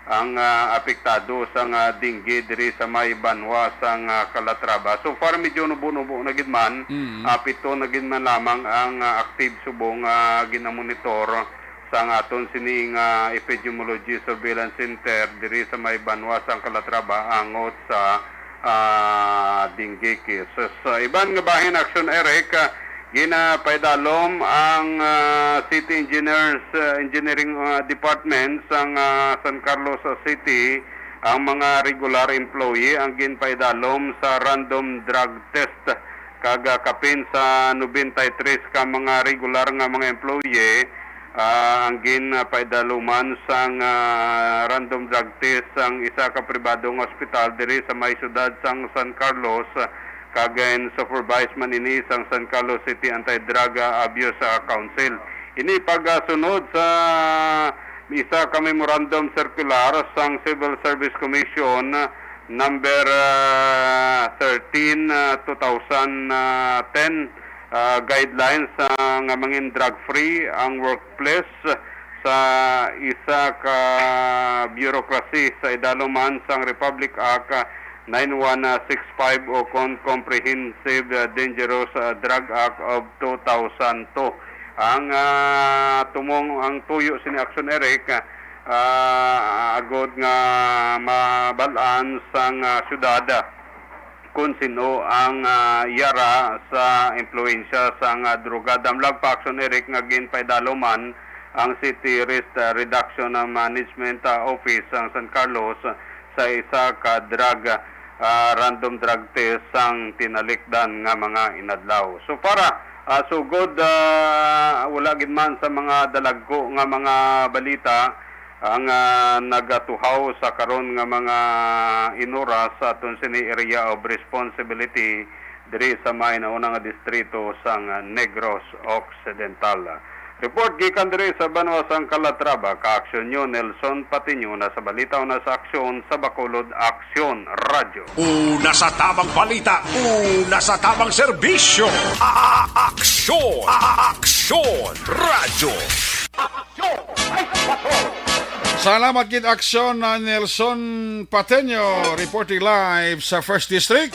ang, ah, apektado sang, ah, dengue diri sa may banwa sang, ah, Calatrava. So far, medyo nubo-nubo na gid man. Mm. Ah, pito na gid man lamang ang, ah, active subong nga ginamonitor sang aton sini nga Epidemiology Surveillance Center diri sa may banwa sang Calatrava angot sa, ah, dengue cases. Sa iban nga bahin, Action Eric, ah, ginapaidalom ang, ah, City Engineers, ah, Engineering, ah, Department sang, ah, San Carlos City ang mga regular employee ang ginpaidalom sa random drug test, kag, ah, kapin sa nobenta y tres ka mga regular nga mga employee, ah, ang ginpaidaluman sang, ah, random drug test sang isa ka pribado nga ospital diri sa may siyudad sang San Carlos, ah, kag gin-supervise man ini sang San Carlos City Anti-Drug, ah, Abuse, ah, Council. Ini pagsunod sa isa ka memorandum circular sang Civil Service Commission number, ah, thirteen, ah, two thousand ten, ah, guidelines, ah, nga mangin drug-free ang workplace sa isa ka bureaucracy sa idalom man sang Republic Act, ah, nine one six five o kon Comprehensive, ah, Dangerous, ah, Drug Act of two thousand two. Ang, ah, tumong ang tuyo sini, Action Eric, ah, agod nga mabal-an sang, ah, syudad, ah, kung sino ang, ah, yara sa impluwensya sang, ah, droga. Damlag pa, Action Eric, nga ginpaidalom man ang City Risk, ah, Reduction and Management, ah, Office sang San Carlos, ah, sa isa ka drug, ah, random drug test sang tinalikdan nga mga inadlaw. So para, ah, sugod, ah, wala gid man sa mga dalagko nga mga balita ang, ah, nagatuhaw sa karon nga mga inuras sa aton sini area of responsibility diri sa may nauna nga distrito sang Negros Occidental. Report gikan diri sa banwa sang Calatrava, ka-aksyon nyo, Nelson Patiño, na sa balita o na sa aksyon sa Bacolod Aksyon Radyo. Una sa tamang balita, una sa tamang serbisyo. A-, a-, aksyon, a-, a-, aksyon, radyo. Salamat gid aksyon na Nelson Pateño, reporting live sa First District.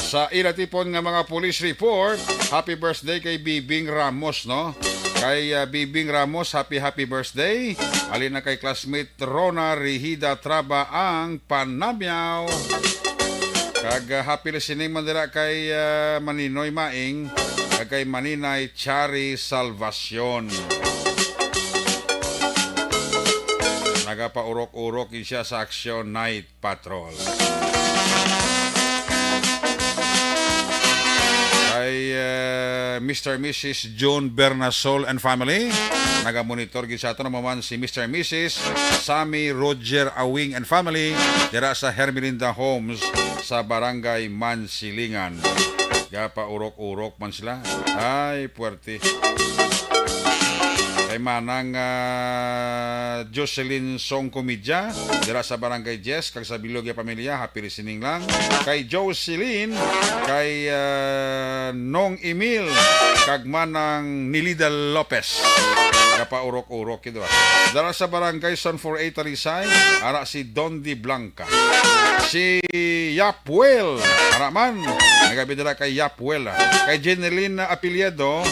Sa ila tipon nga mga police report, happy birthday kay Bibing Ramos, no? Kay, ah, Bibing Ramos, happy, happy birthday. Alin na kay classmate Rona Rihida Traba ang panamyaw. Kag, ah, happy listening man dira kay, ah, Maninoy Maing, kag kay Maninay Chari Salvacion. Nagapaurok-urok gid siya sa Action Night Patrol. Kay, eh, Mister Missus June Bernasol and family, nagamonitor gid sa aton. Amo man si Mister Missus Sammy Roger Awing and family dira sa Hermelinda Homes sa Barangay Mansilingan. Gapaurok-urok man sila. Ay, puwerte. Kay Manang, ah, Jocelyn Song Comedya, dira sa Barangay Diez, kag sa bilog nga pamilya, happy listening lang. Kay Jocelyn, kay, ah, Nong Emil, kag Manang Nilida Lopez. Gapaurok-urok, kidwa. Dira sa Barangay San Four A Talisay, ara si Dondi Blanca. Si Yapwel, ara man. May gabi dira kay Yapwel. Kay Jeneline Apelyedo,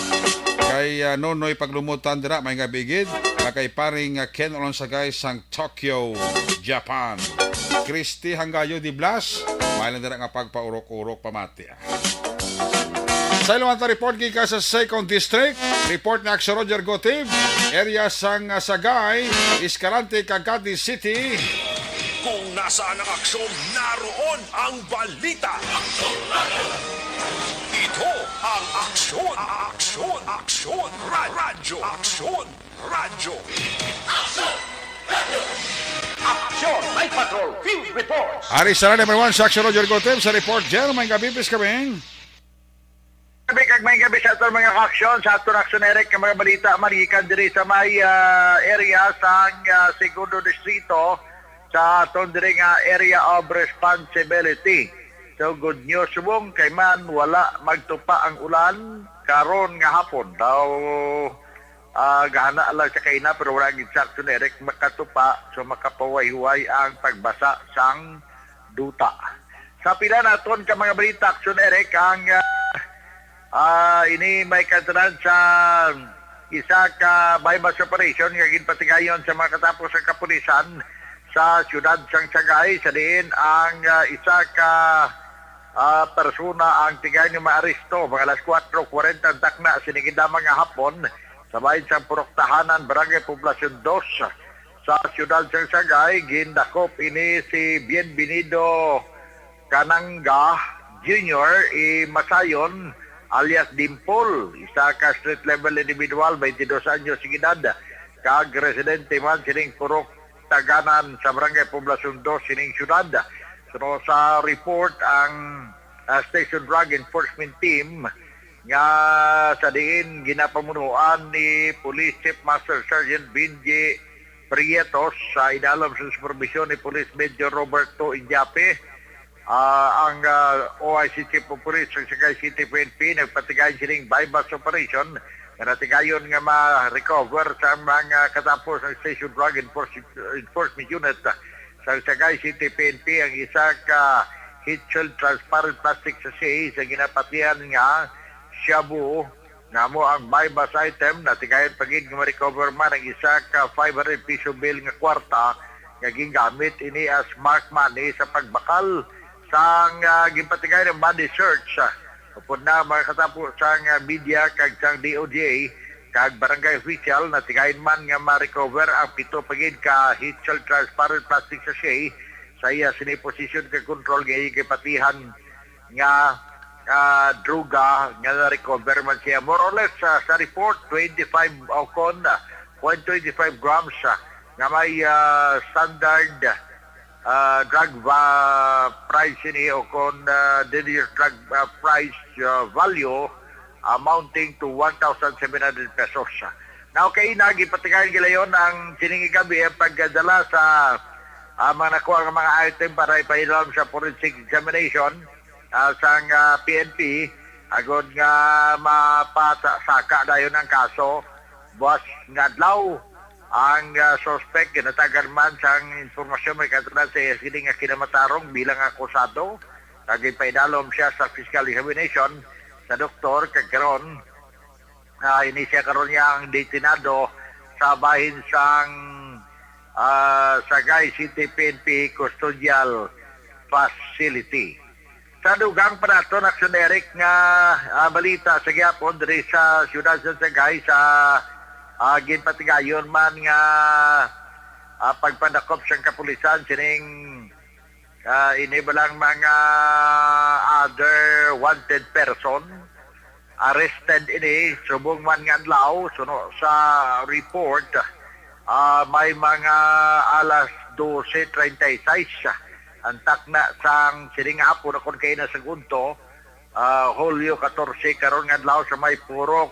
kay, ah, Nonoy Paglumutan dira, may gabi gid. Kag kay paring, ah, Ken Olonsagay sang Tokyo, Japan. Christy Hanggayo di Blas, may lang dira nga pagpaurok-urok pamati. Sa ilo nga report gikan sa Second District, report ni Action Roger Gotib, area sang, ah, Sagay, Escalante, Cagati City. Kung nasaan ang aksyon, naroon ang balita. Ito ang Aksyon, Aksyon, Aksyon, Ra- Radyo, Aksyon, Radyo. Aksyon, Night Patrol, Field Reports. Ari sa number one sa Action Roger Gotib sa report, Jer, may gabi, pis kami. Gabi kag may gabi sa aton mga aksyon, sa aton aksyon, Eric, nga mga balita, magikan diri sa may, ah, area sa, ah, Segundo Distrito, sa aton diri nga area of responsibility. So, good news, subong kay man wala magtupa ang ulan karon nga hapon. Daw, ah, gahana lang siya kaina, pero wala gid sa aksyon, Eric, makatupa. So, makapahuway-huway ang pagbasa sang duta. Sa pila naton ka mga balita, aksyon, Eric, ang, ah, ah, ini may kantanan sa isa ka buy-bust operation nga ginpatigayon sa mga katapos sa kapulisan sa siyudad sang Sagay, sa diin ang, ah, isa ka, ah, persona ang tigayon nga maaresto mga alas kuwatro kwarenta ang takna sini gidama nga hapon sa bahin sang Purok Tahanan, Barangay Poblacion Dos, sa siyudad sang Sagay. Gindakop ini si Bienvenido Cananga Junior E. Masayon, alias Dimple, isa ka street level individual, twenty-dos anyos ang edad, kag residente man sining Purok Tahanan sa Barangay Poblacion Dos sining siyudad. Suno sa report, ang, ah, Station Drug Enforcement Team nga sa diin ginapamunuan ni Police Chief Master Sergeant Benji Prietos sa idalom sa superbisyon ni Police Major Roberto Indiape, ah, ang, ah, O I C Chief of Police sa Sagay City P N P, nagpatigayon sining buy-bust operation nga natigayon nga ma-recover sa mga katapos ng Station Drug Enforce-, Enforcement Unit sa Sagay City P N P ang isa ka heat-shield transparent plastic sachet sa ginapatihan nga shabu. Nga amo ang buy-bust item, natigayon pa gid nga ma-recover man ang isa ka five hundred piso bill nga kwarta nga gingamit ini as mark money sa pagbakal sang, ah, ginpatigayon nga money search. Upod na makakatapo sang, ah, media kag sang D O J kag barangay official, natigayon man nga ma-recover ang pito pa gid ka heat-shield transparent plastic sachet sa iya sini posisyon kag control nga iya gipatihan nga, ah, droga nga na-recover man siya. More or less, ah, sa report, twenty-five o kon, ah, point twenty-five grams, ah, nga may, ah, standard, ah, drug va-, price ini o kon, ah, dangerous drug, ah, price, ah, value amounting to one thousand seven hundred pesos. Now, kay ina, gipatigayon gilayon ang sining gabi ang pagdala sa, ah, mga nakuha nga mga item para ipahilam sa forensic examination, ah, sang, ah, P N P, agod nga mapasaka dayon ang kaso buwas nga adlaw. Ang, ah, suspect ginatagan man sang impormasyon may katunan sa S D nga kinamatarong bilang akusado, kag ipaidalom siya sa physical examination sa doktor, kag karon, ah, ini siya karon niya ang detenado sa bahin sang, ah, Sagay City P N P Custodial Facility. Sa dugang pa naton, Aksyon Eric, nga, ah, balita sa gihapon diri sa siyudad sa Sagay, sa, ah, ginpatigayon man nga Ah, pagpadakop sang kapulisan sining, ah, ini ba lang mga other wanted person, arrested ini subong man nga adlaw, suno sa report, ah, may mga alas dose treinta y seis ang takna sang sining hapon, akon kay na sa gunto, ah, Hulyo katorse, karon nga adlaw, sa may Purok,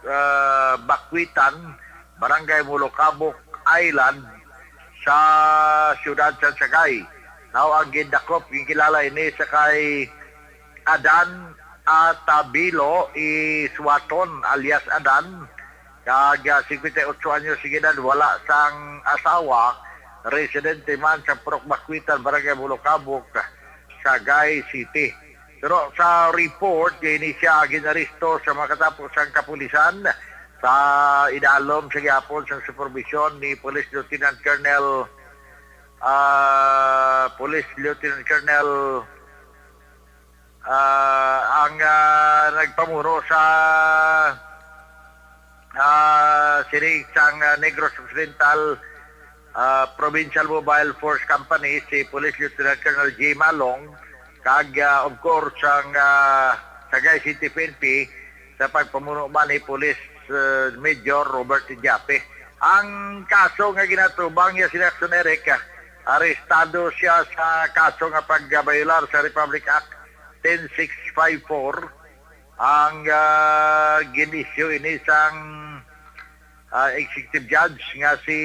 ah, Bakwitan, Barangay Mulukabok Island, sa siyudad sa Sagay. Now, ang gindakop, ginkilala ini sa kay Adan Atabilo Iswaton alias Adan, kag, ah, singkwenta y otso anyos ang edad, wala sang asawa, residente man sa Purok Bakwitan, Barangay Mulukabok, Sagay City. Pero sa report, ini siya ginaresto sa makatapos ang kapulisan sa idalom sa gihapon sang supervision ni Police Lieutenant Colonel, ah, Police Lieutenant Colonel, ah, ang, ah, nagpamuno sa, ah, sining sang, ah, Negros Occidental, ah, Provincial Mobile Force Company, si Police Lieutenant Colonel J Malong, kag, ah, of course, ang, ah, Sagay City P N P sa pagpamuno man ni Police, ah, Major Robert Idiape. Ang kaso nga ginatubang niya si Jackson Eric, ah, arestado siya sa kaso nga pagbayolar sa Republic Act ten six five four. Ang, ah, gin-issue ini sang, ah, executive judge nga si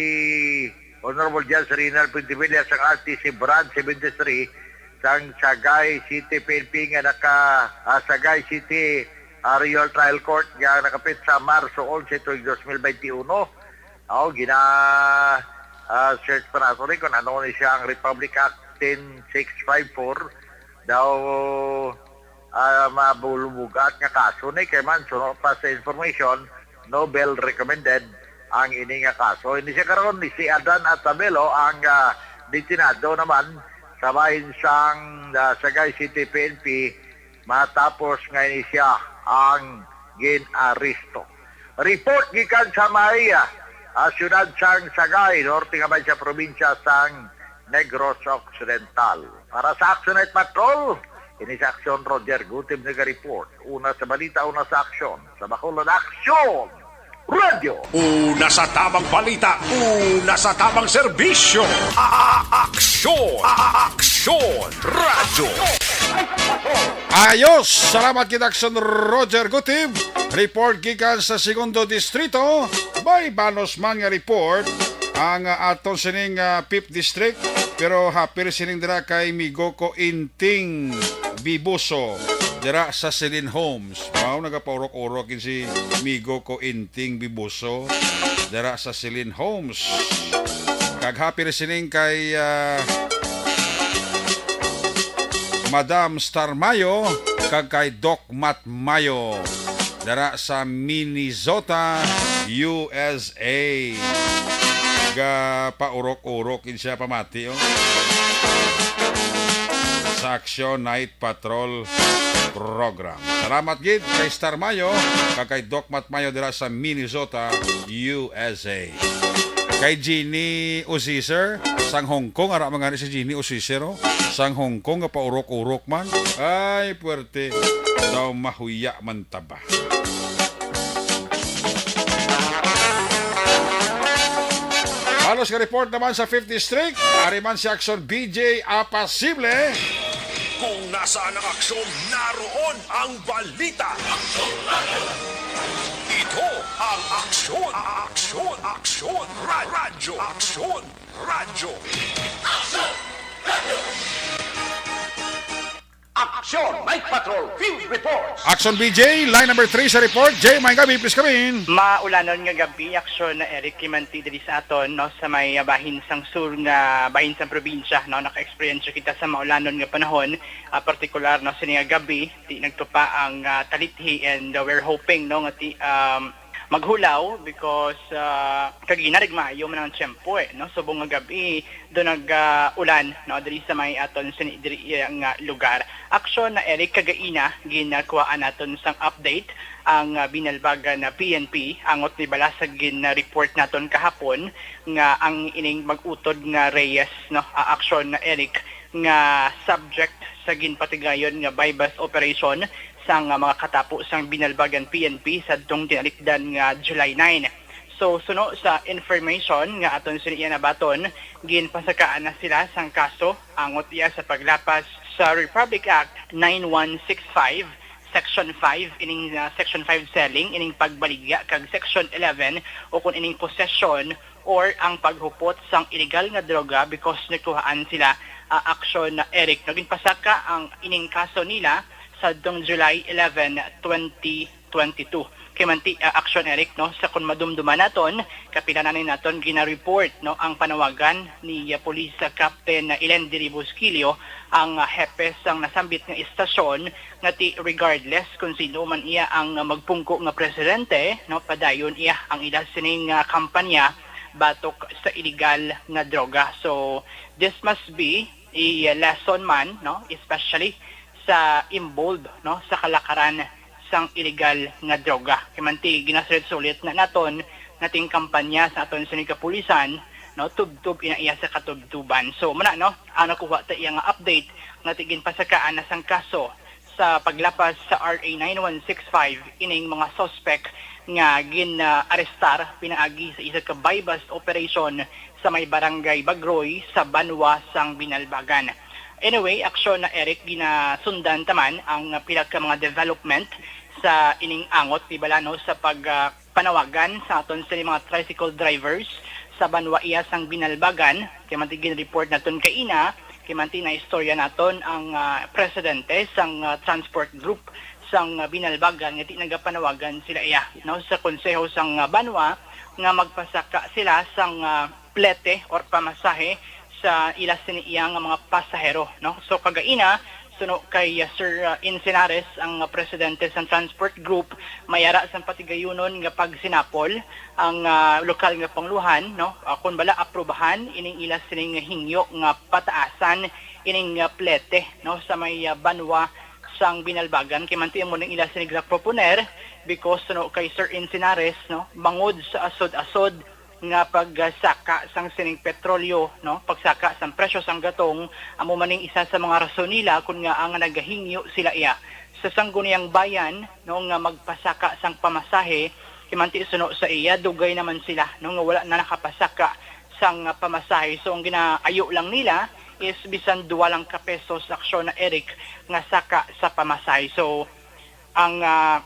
Honorable Judge Reynald Pontevilla sang R T C Branch seventy-three sang Sagay City P N P nga naka, ah, Sagay City, ah, Regional Trial Court nga nakapit sa Marso onse tuig dos mil baynte uno. Aw, gina, ah, search pa nato ni kung ano ni siya ang Republic Act ten six five four. Daw, ah, mabulbugat nga kaso ni kay man suno pa sa information, no bail recommended ang ini nga kaso. Ini siya karon ni si Adan Atabelo ang, ah, detenado naman sa bahin sang, ah, Sagay City P N P matapos nga ini siya ang gin-aresto. Report gikan sa may, ah, siyudad sang Sagay, norte nga may sa probinsya sang Negros Occidental. Para sa Action Night Patrol, ini sa Action, Roger Gutib naga-report. Una sa balita, una sa aksyon. Sa Bacolod, Aksyon! Radyo! Una sa tamang balita, una sa tamang serbisyo. A-, a-, aksyon! A-, a-, aksyon! Radyo! Ayos! Salamat kita, Aksyon Roger Gutib. Report gikan sa Segundo Distrito. May banos man nga report ang, ah, aton sining, ah, Fifth District, pero hapir sining dira kay Migo ko Inting Bibuso dira sa Celine Homes. Mao, nagapaurok-urok gid si Migo ko Inting Bibuso dira sa Celine Homes. Kag hapir sining kay, ah, Madam Star Mayo kag kay Doc Mat Mayo dira sa Minnesota, U S A. Gapaurok-urok gid siya pamati, oh, sa Aksyon Night Patrol Program. Salamat gid kay Star Mayo kag kay Doc Mat Mayo dira sa Minnesota, U S A. Kay Jeannie Usiser, sang Hong Kong, ara man gani si Jeannie Usiser, oh. Sang Hong Kong, gapaurok-urok man. Ay, puwerte. Daw mahuya man ta ba. Halos nga report naman sa Fifth District, ari man si Aksyon B J Apasible. Kung nasaan ang aksyon, naroon ang balita. Ito ang Aksyon, Aksyon, Aksyon, Ra-, Radyo, Aksyon, Radyo. Aksyon Night Patrol Field Reports. Aksyon B J, line number three sa report. Jay, may gabi, please come in. Maulanon nga gabi, Aksyon na Eric Kimanti diri sa aton, no, sa may, ah, bahin sang sur nga bahin sang probinsya, no, naka-experience kita sa maulanon nga panahon, ah, partikular, no, sini nga gabi, ti nagtupa ang, ah, talithi, and, ah, we're hoping, no, nga ti, um, Maghulaw because, ah, kagina, nagmaayo man ang tiyempo, eh, no? Subong nga gab-i, do nag, ah, ulan, no, diri sa may aton sini-, diri, eh, nga lugar. Aksyon na, Eric, kagaina, ginakuhaan naton sang update ang, ah, Binalbagan na P N P, angot ni bala sa gin-report naton kahapon nga ang ining mag-utod nga Reyes, no, ah, aksyon na, Eric, nga subject sa ginpatigayon nga buy-bust operation sang, ah, mga katapo sang Binalbagan P N P sa adtong tinalikdan nga July nine. So, suno sa information nga aton sini iya nabaton, ginpasakaan na sila sang kaso angot iya sa paglapas sa Republic Act nine one six five, Section five, ining, ah, Section five selling, ining pagbaligya, kag Section eleven, o kung ining possession or ang paghupot sang iligal nga droga, because nakuhaan sila, ah, aksyon na, Eric. No, ginpasaka ang ining kaso nila sa adtong July eleven, twenty twenty-two. Kay manti, ah, aksyon, Eric, no, sa kun madumduman naton, kapila na ni naton gina-report, no, ang panawagan ni, ah, Police, ah, Captain, ah, Ilen Diri Busquillo, ang, ah, hepe sang nasambit nga istasyon, nga ti regardless kung sino man iya ang, ah, magpungko nga presidente, no, padayon iya ang ila sining, ah, kampanya batok sa iligal nga droga. So, this must be a lesson man, no, especially sa involved, no, sa kalakaran sang iligal nga droga. Kay manti, ginasulit-sulit na naton nga ting kampanya sa aton sini kapulisan, no, tubtob ina iya sa katubtuban. So, muna, no, ang nakuha ta iya nga update nga ti ginpasakaan na sang kaso sa paglapas sa R A nine one six five ining mga suspect nga gin-arestar pinaagi sa isa ka buy-bust operation sa may Barangay Bagroy sa banwa sang Binalbagan. Anyway, aksyon na, Eric, ginasundan ta man ang pila ka mga development sa ining angot, di bala, no, sa pag, ah, panawagan sa aton sini mga tricycle drivers sa banwa iya sang Binalbagan. Kay manti, gin-report naton kaina, kay manti, naistorya naton ang, ah, presidente sang, ah, transport group sang, ah, Binalbagan nga ti nagapanawagan sila iya, no, sa konseho sang, ah, banwa nga magpasaka sila sang, ah, plete or pamasahe sa ila sini iya nga mga pasahero, no? So, kagaina, suno kay, uh, Sir, uh, Encinares, ang, uh, presidente sang transport group, may ara sang patigayunon nga pagsinapol ang, uh, lokal nga panguluhan, no? Uh, kun bala aprubahan ining ila sining hingyo nga pataasan ining, uh, plete, no, sa may, uh, banwa sang Binalbagan. Kay manti, amo ning ila sining proponer because, no, kay Sir Encinares, no, bangod sa asod-asod nga pagsaka sang sining petrolyo, no, pagsaka sang presyo sang gatong, amo man ning isa sa mga rason nila kun ngaa nga nagahingyo sila iya sa Sangguniang Bayan, no, nga magpasaka sang pamasahe. Kay manti, suno sa iya, dugay naman sila, no, nga wala na nakapasaka sang pamasahe. So, ang ginaayo lang nila is bisan duwa lang ka pesos, aksyon na, Eric, nga saka sa pamasahe. So, ang, ah,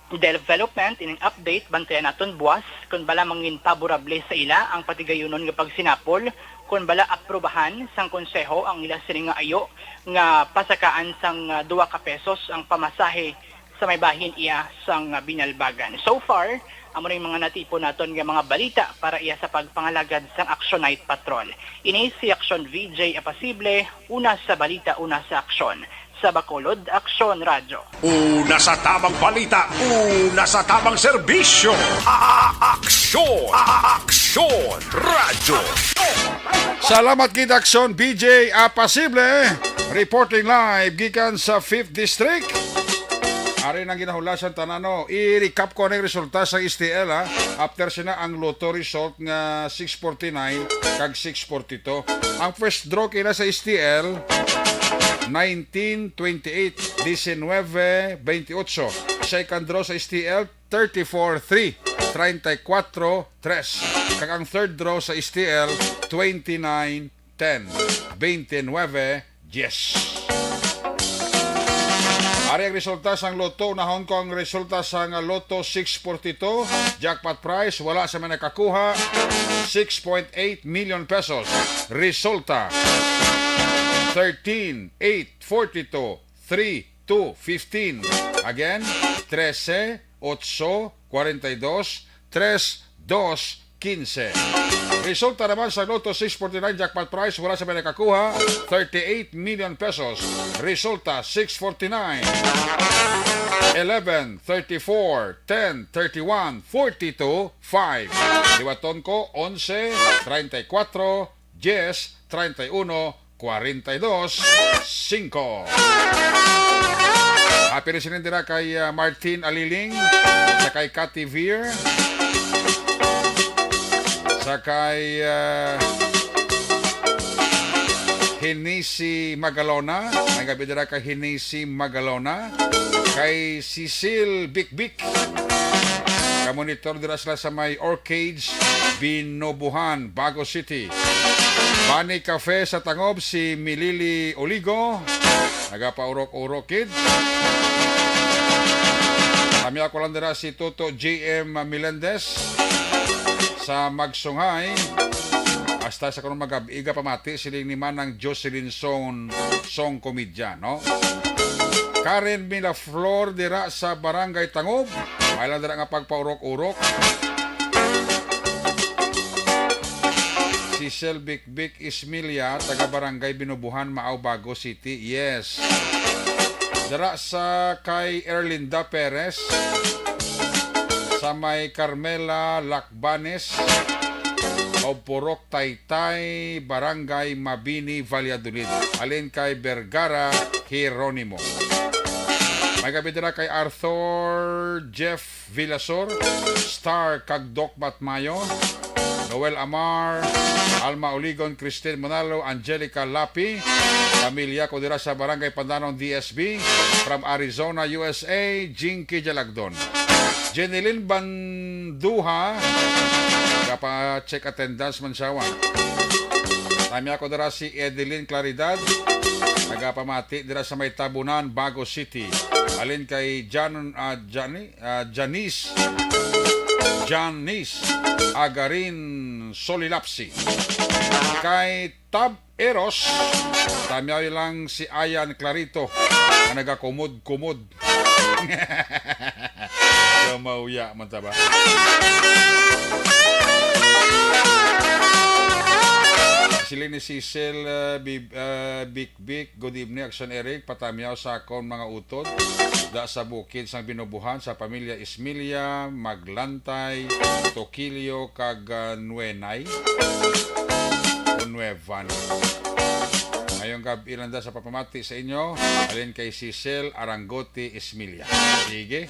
development, ining update, bantayan naton buwas kun bala mangin paborable sa ila ang patigayunon nga pagsinapol, kun bala aprubahan sang konseho ang ila sini nga ayo nga pasakaan sang, ah, duwa ka pesos ang pamasahe sa may bahin iya sang, ah, Binalbagan. So far, amo ning mga natipon naton nga mga balita para iya sa pagpangalagad sang Action Night Patrol. Ini si Action V J Apasible, una sa balita, una sa aksyon. Sa Bacolod, Aksyon Radyo. Una sa tamang balita, una sa tamang serbisyo. A-, a-, aksyon, a-, a-, aksyon, radyo. Salamat gid, Aksyon V J Apasible, reporting live gikan sa Fifth District. Ari nang ginahulasan tanan, no? I-recap ko ang resulta sa S T L, ha. After sina ang Lotto result nga six forty-nine kag six forty-two. Ang first draw kina sa S T L, nineteen twenty-eight, diecinueve veintiocho. Second draw sa S T L, thirty-four three, treinta y cuatro tres. Kag ang third draw sa S T L, twenty-nine ten, veintinueve diez. Ari ang resulta sang Lotto. Unahon ko ang resulta sang Lotto six forty-two. Jackpot prize, wala sa may nakakuha. Six point eight million pesos. Resulta, thirteen, eight, forty-two, three, two, fifteen. Again, trese, otso, kwarenta y dos, tres, dos, quince. Resulta naman sa Lotto six forty-nine jackpot prize, wala sa may nakakuha, thirty-eight million pesos. Resulta, six forty-nine, eleven, thirty-four, ten, thirty-one, forty-two, five. Liwaton ko, onse, treinta y cuatro, diez, treinta y uno, cuarenta y dos, cinco. Happy listening dira kay, ah, Martin Aliling, sa kay Cathy Veer, sa kay, ah, Hinisi Magalona. May gabi dira kay Hinisi Magalona. Kay Cecil Bikbik. Kamonitor dira sila sa may Orchids, Binobuhan, Bago City. Bani Cafe sa Tangob, si Milili Oligo. Nagapaurok-urok, kid. Kami ako lang dira si Toto J M Melendez sa Magsungay. Hasta sa kanong mag-ab-iga pamati, siling ni Manang Jocelyn Song, Song Komedya, no? Karen Milaflor dira sa Barangay Tangob. May lang dira nga pagpaurok-urok. Si Sel Bikbik Ismilia, taga Barangay Binubuhan, Maao, Bago City. Yes. Dira sa kay Erlinda Perez, sa may Carmela Lacbanes, o Purok Taytay, Barangay Mabini, Valladolid. Halin kay Vergara Jeronimo. May gabi dira kay Arthur Jeff Villasor, Star kag Doc Batmayo, Noel Amar, Alma Oligon, Christine Manalo, Angelica Lapi, pamilya ko dira sa Barangay Pandanon, D S B, from Arizona, U S A, Jinky Jalagdon. Jenilyn Banduha, nagapa-check attendance man siya, wa. Tami ako dira si Edeline Claridad, nagapamati dira sa may Tabunan, Bago City. Alin kay Jan, ah, Jani, ah, Janice, Janice Agarin Solilapsi. Kay Tab Eros, tamiyaw lang si Ayan Clarito nga nagakumod-kumod. Kamauya man ta ba? Sila ni Cecil, uh, Bib, uh, Bikbik, good evening, Action Eric, patamiyaw sa akon mga utod. Da sa bukid sang Binubuhan, sa pamilya Ismilia, Maglantay, Tokilio, kag, ah, Nuenay o Nuevan. Ngayong gab-i lang da sa papamati sa inyo, alin kay Cecil Arangote Ismilia. Sige.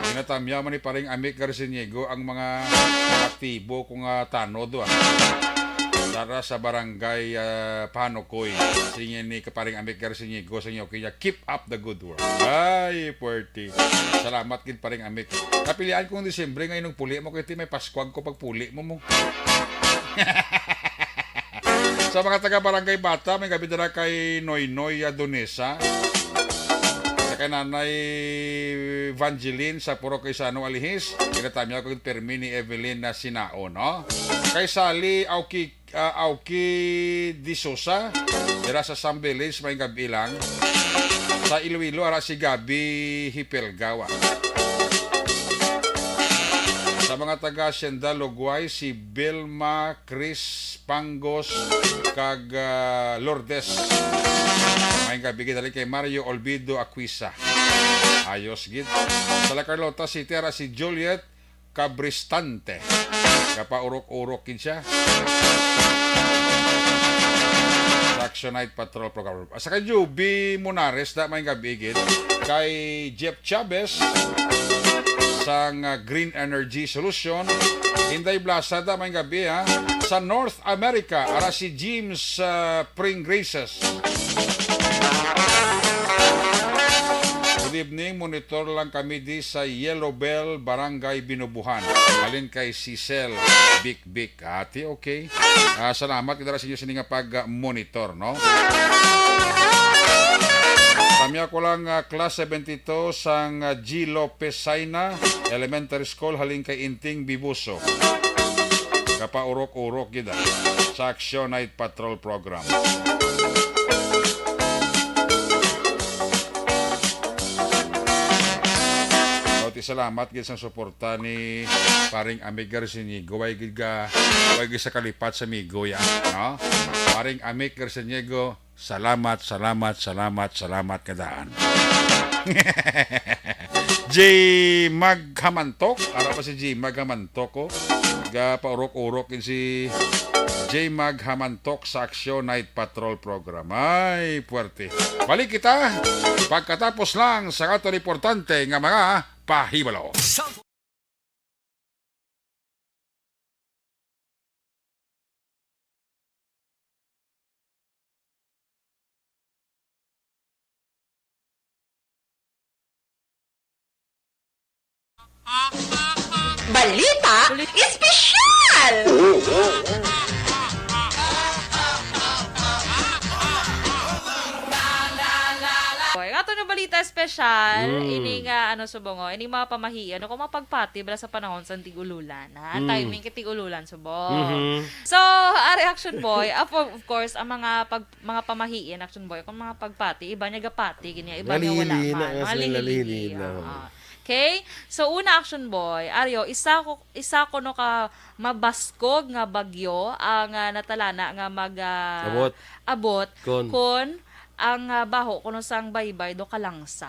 Ginatamya man ni Paring Amik Garciniego ang mga aktibo ko nga tanod, ah. Dara sa barangay, ah, Panukoy. Sige ni Paring Amik Garciniego sa inyo kaya, keep up the good work. Ay, puwerte. Salamat gid, Paring Amik. Napilian kong Disyembre, ngayon nung puli mo, kaya ti may paskwag ko pagpuli mo mo. Sa mga taga Barangay Bata, may gabi dala kay Noynoy Adonesa. Sa kay Nanay Evangeline sa Purok Isano Alihis, kinatamyaw kag permi ni Evelyn na Sinao, no? Kay Sally Auki, ah, Auki de Sosa, dira sa Sam Village, may gabi lang. Sa Iloilo, ara si Gabi Hipelgawa. Sa mga taga Hacienda Lugway, si Belma Chris Pangos, kag, ah, Lourdes. Maayong gabi gid, dali kay Mario Olvido Aquisa. Ayos gid. Sa La Carlota City, ara si Juliet Cabristante. Kapaurok-urok gid siya. Sa Action Night Patrol Program. Sa kay Juby Monares, da, maayong gabi gid. Kay Jeff Chavez, sang, ah, Green Energy Solution. Inday Blasa, da, maayong gabi, ha. Sa North America, ara si James, ah, Pring Graces. Good evening, monitor lang kami di sa Yellow Bell, Barangay Binubuhan. Alin kay Cecil Bikbik. Ati, okay. Ah, salamat kita sa inyo sini nga pag-monitor, no? Kami ako lang, ah, class seventy-two sang, ah, G Lopez Saina Elementary School, halin kay Inting Bibuso. Kapaurok-urok gid, ah, sa Action Night Patrol Program. About Salamat gid sa suporta ni Paring Amic Garcinigo. Way gid ka, way gid sa kalipat sa amigo ya, no? Paring Amic Garcinigo, salamat, salamat, salamat, salamat nga daan. J Mag Hamantok, ara pa si J Mag Hamantok, oh. Ga paurok-urok gid si J Mag Hamantok sa Aksyon Night Patrol Program. Ay, puwerte. Balik kita pagkatapos lang sa aton importante nga mga pahibalo. Balita Espesyal! Boy, ang ato nga balita espesyal, Mm. ini nga, ano, subong, oh, ini mga pamahiin, ano, kung mga pagpati, bala sa panahon sa tig-ululan, ha? Mm. Timing kay tig-ululan, subong. Mhm. So, ari, Action Boy, of, of course, ang mga pag-, mga pamahiin, Action Boy, kung mga pagpati, iba niya gapati, gini, iba niya wala Nalili na, man. Mga mas lihili-hili, nalili na, oo. Oo. Okay? So, una, Action Boy, aryo, isa ko, isa ko no ka mabaskog nga bagyo ang, ah, natalana nga mag, ah, Abot. abot Kon. kon ang, ah, baho kuno sang baybay do kalangsa.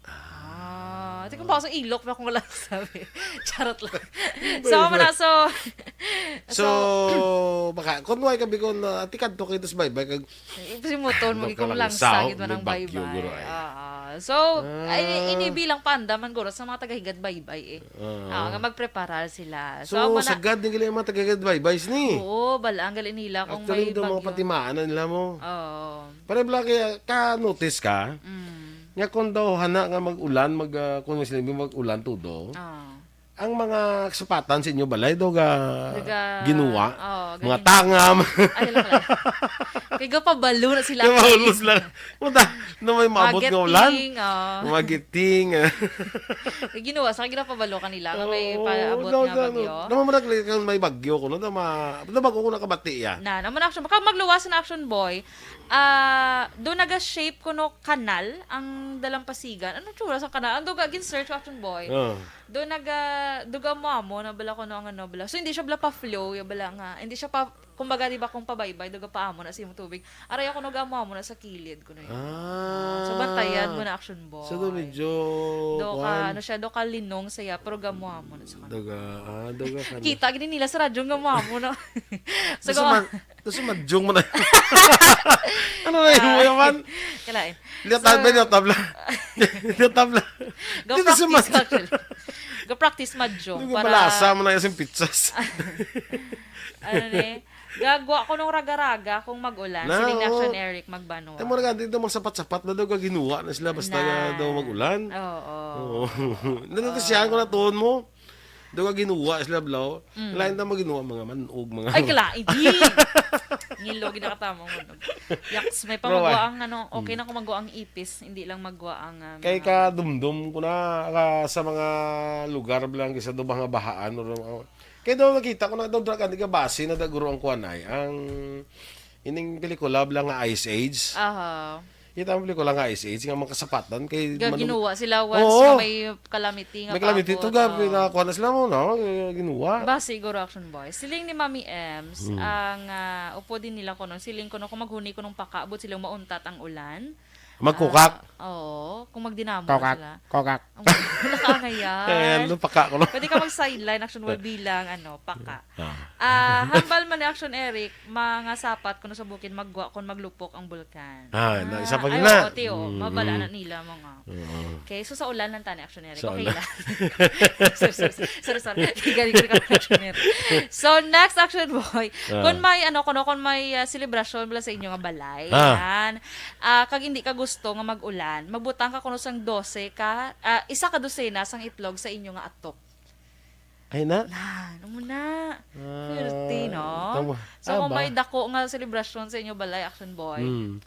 Ah, di ko ba sa ilok na kung wala sabi. Charot lang. Baybay. So, amo na, so, So, so, baka, kung way ka, Bicol, na, ati kadto kayo sa baybay, kag Simuton, Ano maging ka kung lang, langsa, sao, gid man may ang bagyo, baybay. guro, ay. Ah, ah. So, Ah. ay, ini bilang panda man, guro, sa mga taga-Higad Baybay, eh. Ah. Ah, nga magpreparar sila. So, So, amo na. sagad din gali ang mga taga-Higad Baybay, sini. Oo, bala, ang gali nila kung Actually, may ito mga bagyo. patimaan na nila mo. Oo. Pero bala kaya, ka-notice ka, Mm. nga kung daw hana nga mag-ulan, mag, ah, kung may sinabi mag-ulan, tudo, Ah. ang mga kasapatan sa inyo balay, daw ga Daga, ginuwa. Oo, mga gagin- tangam. Ay, wala pala. Kay gapabalo na sila. Kay mahulos lang. Muta, na may maabot nga ulan. Magiting, oh. Magiting, ah. Kay ginuwa, sa ginapabalo kanila, nga may Oo, paabot daw, nga daw, bagyo. Naman mo nagli-, kung may bagyo ko, no? Na ma-, na bago ko nakabati, ya. Na, naman action. Baka magluwas na, Action Boy. Ah, do naga-shape ko, no, kanal ang dalampasigan. Ano tsura sa kanal? Ang duga, gin-search ko, Action Boy. Ah. Do naga, duga mo amo na bala ko, no, ang ano, bala. So, hindi siya bala pa-flow, ya bala nga. Hindi siya pa, kumbaga, di ba, kung pabaybay, duga pa amo na sa imong tubig. Aray ako, naga mo amo na sa kilid ko na yun. Ah. So, bantayan mo na, Action Boy. So, do medyo, Do ka, kuwan. ano siya, do ka linong saya, pero gamuha mo na sa kanila. Daga, ah, daga ka na. Kita gini nila sa radyo nga muha mo na. So, Gusto go- man, gusto man, jung mo na. Ano na yung Ah. yaman? Kalain. Lihat So, tayo ba, lihat tabla? Lihat tabla. Go Dito sa practice, man- actually. Go practice, Madjong, Hindi ko para malasa mo na yung pizzas. Ano ni? Gagwa ko nung raga-raga kung mag-ulan. Na, Siling ni oo. Action Eric Magbanwa. Tamo na gani, daw mga sapat-sapat na daw gaginuwa na sila basta Na. nga daw mag-ulan. Oo. Oo. Nanoto siya, kung natuon mo, daw gaginuwa sila, blaw. Mm. Lain daw maginuwa, mga manog, mga Ay, kala, hindi. Ngilo, ginakatama mo. Yaks, may pa Bro, magwa ay. ang, ano, okay Mm. na kung magwa ang ipis, hindi lang magwa ang, ah, Kay mga kadumdum ko na, ka, sa mga lugar lang, kisa daw mga bahaan, or, Kaya daw nakita ko na daw drug addict ka, base na da guro ang kuan ay, ang ining pelikula bala nga Ice Age. Aha. Kita ang pelikula nga Ice Age, nga mga kasapatan kay Ga-, manu- ginuwa sila once Oo. nga may calamity nga May calamity, paabot, to ga, oo. pinakuha na sila mo, no? Ginuwa. Ba, siguro, Action Boy. Siling ni Mami Ems, Hmm. ang, ah, upod din nila kuno, siling kuno kung maghuni kuno pakaabot sila mauntat ang ulan. Magkukak. Ah, oo, kung magdinamo na Kokak, sila. kokak. Ang wala ka ngayon. Ayan, no, paka ko, no? Pwede ka mag-sideline, Action Boy, bilang, ano, paka. Ah. Ah, hambal man ni Action Eric, mga sapat kuno sa bukid maggwa kon maglupok ang bulkan. Ah, na, isa Ah, pa ay, yun na. oo, tiyo, Mm, mabala mm. na nila, mga. Oo. Okay, so sa ulan lang tani, Action Eric. Sa Okay ulan. lang. Sorry, sorry, sorry. Sorry, sorry. Galing ko rin, Action Eric. So, next, Action Boy. Ah. Kung may, ano, kuno, kung may, ah, selebrasyon bala sa inyo nga balay, Ah. yan. Ah, kag hindi ka gusto nga mag-ulan, magbutang ka kuno sang dose ka, ah, isa ka dosena sang itlog sa inyo nga atok. Ay na? Na, ano mo na? Ah, Swerte, no? tama. So, kung Ah, ba? may dako nga selebrasyon sa inyo balay, Action Boy, Hmm.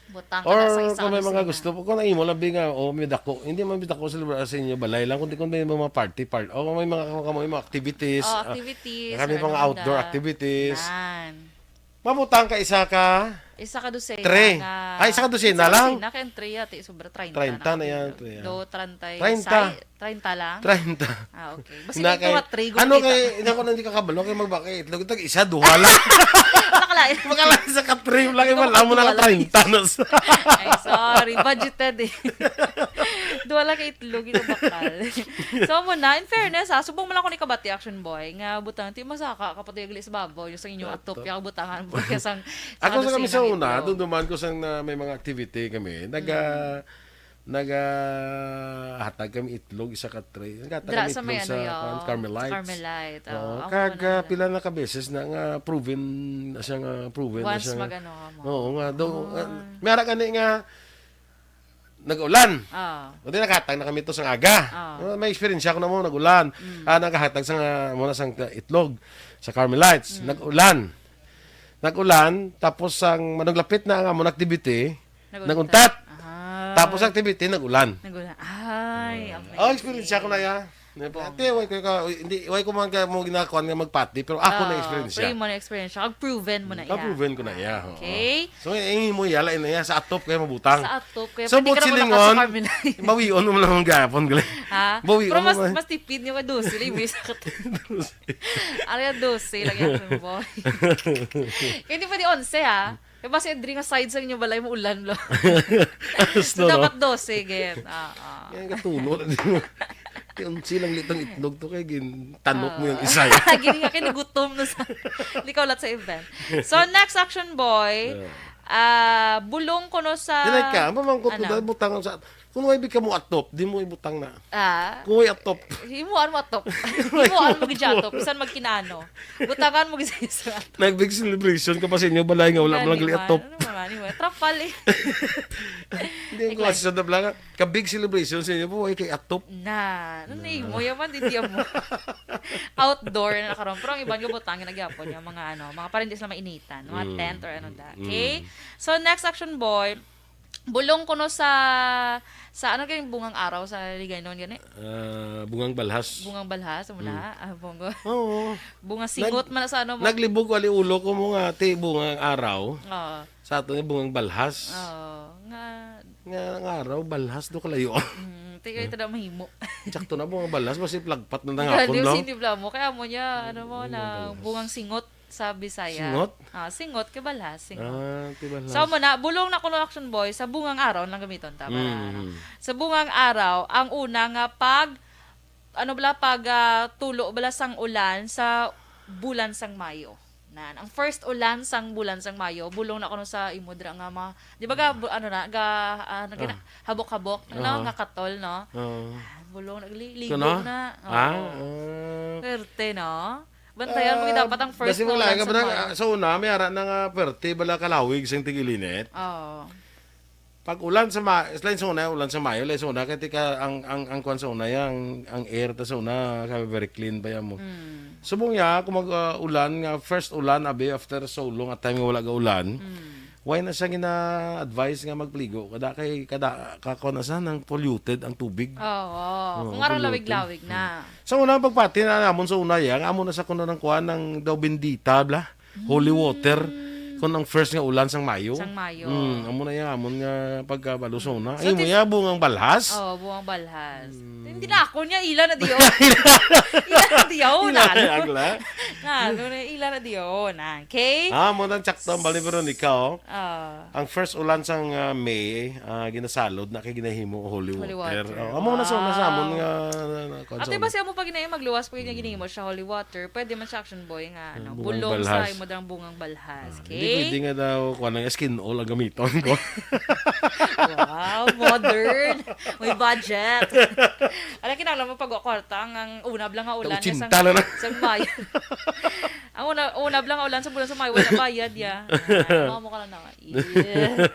butang ka Or na sa isa kung may ka mga dosena. gusto po, kung ang imo labi nga, oh, may dako. Hindi man may dako sa, sa inyo balay lang, kundi kung may mga party, part, o kung may mga, kung may mga activities, Oh, ah, activities, kami or mga ano outdoor na. activities. Nan. Mabutang ka isa ka Isa ka dosena Three. nga Ay, isa ka dosena isa ka lang? dosena, kay ang three, ati, sobra treinta Treinta na na, ang iya, bill. Three, ah. Do, treinta y-, Treinta. Sai-, treinta lang? Treinta. Treinta. Ah, okay. Basta Hindi na yung kay, tuwa, three, ano gumita. kay, hindi ako nang di kakabalo, kay magbakay itlog, tag isa, duha lang. Nakalain. Makalain sa ka-three lang, Hindi ko iwan lang mo na makatuwalay. ka treinta na sa Ay, sorry. Budgeted eh. Duha lang ka itlog, ito bakal. So, mo na, in fairness, ha, subong mo lang ako ni kabati, Action Boy, nga butang, ti masaka, kapatid, gali sa babaw, yung sa inyo, Ato. atop, yung butangan mo, kaya sang, Ako sa kami sa dosena ka una, itlog. doon duman ko sang na may mga activity kami, nag, Mm. ah, nag, ah, hatag kami itlog, isa ka tray. Naghatag Dra kami sa may itlog ano sa, yun, kuwan, sa Carmelites. Carmelite, oo, Oo, amo kag, na ah, nila. pila na ka beses na nga proven na siya, nga proven na Once siya nga mag-ano ka mo. Oo, nga, do, Oo. ah, may ara gani nga nag-ulan. Oo. O di nakahatag na kami to sang aga. Oo. Ah, may eksperyensya ko na mo, nag-ulan. Mm. Ah, nakahatag sa nga, mo na sang itlog sa Carmelites. Mm. Nag-ulan. Nag-ulan, tapos ang manong lapit na ang amon activity, Nag-untat. nag-untat. Ah. Tapos activity, nag-ulan. Nag-ulan. Ay, Ah. amazing. Oh, eksperyensya ko na ya. Ate, way ko ka, hindi, way ko man ka mo ginakuan nga magpati, pero ako na Ah, experience pero siya. mo na experience siya. Kag proven mo na iya. Kag proven ko na iya, oo. Okay. So, eh, mo iya, lain na iya, sa atop kaya mabutang. Sa atop kaya So, pwede ka but na silingon, makasakarmilay. Bawion mo lang ang gapon, gali. Ha? Bawion Pero mo mas, man. mas tipid niyo ka dose, lang, may sakit. Dose. Ano yung dose, lang yan, boy. Kaya hindi pwede onse, ha? Kaya basta yung drink aside sa inyo, balay mo ulan, lo. Alas So, no, no? dapat dose, get. Ah, ah. Yan, katulo na din mo. Kaya silang litang itlog to, kay gintanok mo yung Ah. isa. Gini nga, kay nagutom na sa, hindi ka ulat sa event. So, next action, boy. Yeah. Ah, bulong ko no sa Dinay ka, mamangkot ko Ano? dahil butangan sa, kung may bika mo atop, di mo ibutang na. Ah. Kung may atop. Himuan mo atop. Himuan mo gid siya atop. Bisan magkinano. Butangan mo gid sa isa. Nag-big celebration ka pa sa inyo, balay nga wala mo lang gali atop. Ano naman, ano naman. Trapal eh. Hindi, ang Like, klase sa dabla nga, ka-big celebration sa inyo po, ay kay atop. Na, ano na mo, yaman, di, di mo. Outdoor na karon. Pero ang iban nga butang, nagyapon yung mga, ano, mga parang di sila mainitan. Mga Mm. tent or ano da. Mm. Okay? So, next action, boy. Bulong kuno sa, sa ano kay bungang araw sa Ligaynon gani? Ah, bungang balhas. Bungang balhas, amo na? Mm. Ah, bungo. Oo. Bunga singot Nag-, man na sa ano mo. naglibog ko ali ulo ko mo nga, ti, bungang araw. Oo. Sa ato ni bungang balhas. Oo. Nga Nga ang araw, balhas do kalayo. Mm, ti, kaya ito na mahimo. Sakto na bungang balhas, basi plagpat na Hindi, nangapon, no? Hindi bla mo. Kaya mo niya, ano mo, Bungang na balhas. bungang singot. Sa Bisaya. Singot? Ah, singot, kay balhas, singot. Ah, kay balhas. So, mo na, bulong na kuno, Action Boy, sa bungang araw, lang gamiton ta, para, Mm. ano. Sa bungang araw, ang una nga pag, ano bala, pag, ah, tulo bala sang ulan sa bulan sang Mayo. Nan, ang first ulan sang bulan sang Mayo, bulong na kuno sa imo dira nga mga, di ba ga, bu-, ano na, ga, ah, ano gina-, Ah. habok-habok, ano, Aha. nga katol, no? Oo. Ah, bulong, nagliligo Kuno? na. Ah, Oo. ah. Swerte, no? Bantayan mo, Ah, dapat ang first basi na wala ulan ka sa ba na, Mayo. ah, sa una, may ara na nga perte, bala kalawig sing tig-ilinit. Oo. Pag ulan sa Ma-, lain sa una, ulan sa Mayo, lain sa una, kay tika, ang, ang, ang kwan sa una, ya, ang, ang air ta sa una, kay very clean pa ya mo. Mm. Subong ya, kung mag, ah, ulan nga, first ulan, abi, after so long, at time nga wala ga ulan, Mm. why na siya gina-advise nga magpligo? Kada kay, kada, ka, kwan na siya, nang polluted ang tubig. Oo. Oo, Kung araw polluted. lawig-lawig na. Mm. Sa una, pagpati na namon sa una, ya, nga amo na sa kuno ng kuan, ng daw bendita, bla? Holy Mm. water. Kung ang first nga ulan sang Mayo. Sang Mayo. Mm, amo na ya, amon nga pagkabalo sa una. So, Ay, mo tis- ya, bungang balhas? Oo, bungang balhas. Mm. Hindi na ako niya, ila na diyo. Ila na diyo, Ila na na, ano? agla. Na, ano na, ila na diyo, na. Okay? Ah, mo nang tsakto ang bali, Veronica, oh. Ah. Ang first ulan sang, ah, May, ah, ginasalod na kay ginahimo holy Holy water. water. Oh, amo na sa una sa amon Wow. nga, na, na, kuwan sa Ate, una. basi amo pa ginahi magluwas pa gid nga Mm. ginahimo siya holy water. Pwede man siya, Action Boy, nga, Ah, ano, bungang bulong sa balhas. imo dang bungang balhas. Ah, hindi Okay? pwede nga daw, kuwan, ang skin oil ang gamiton ko. Wow, modern. May budget. Ala, kinahanglan mo pag kwarta, ang, ang una lang nga ulan niya sa, Tausinta lang na. sa Mayo. Ang una, una lang nga ulan sa bulan sa Mayo, wala bayad, ya. Ah, mamo ka lang na. Yeah.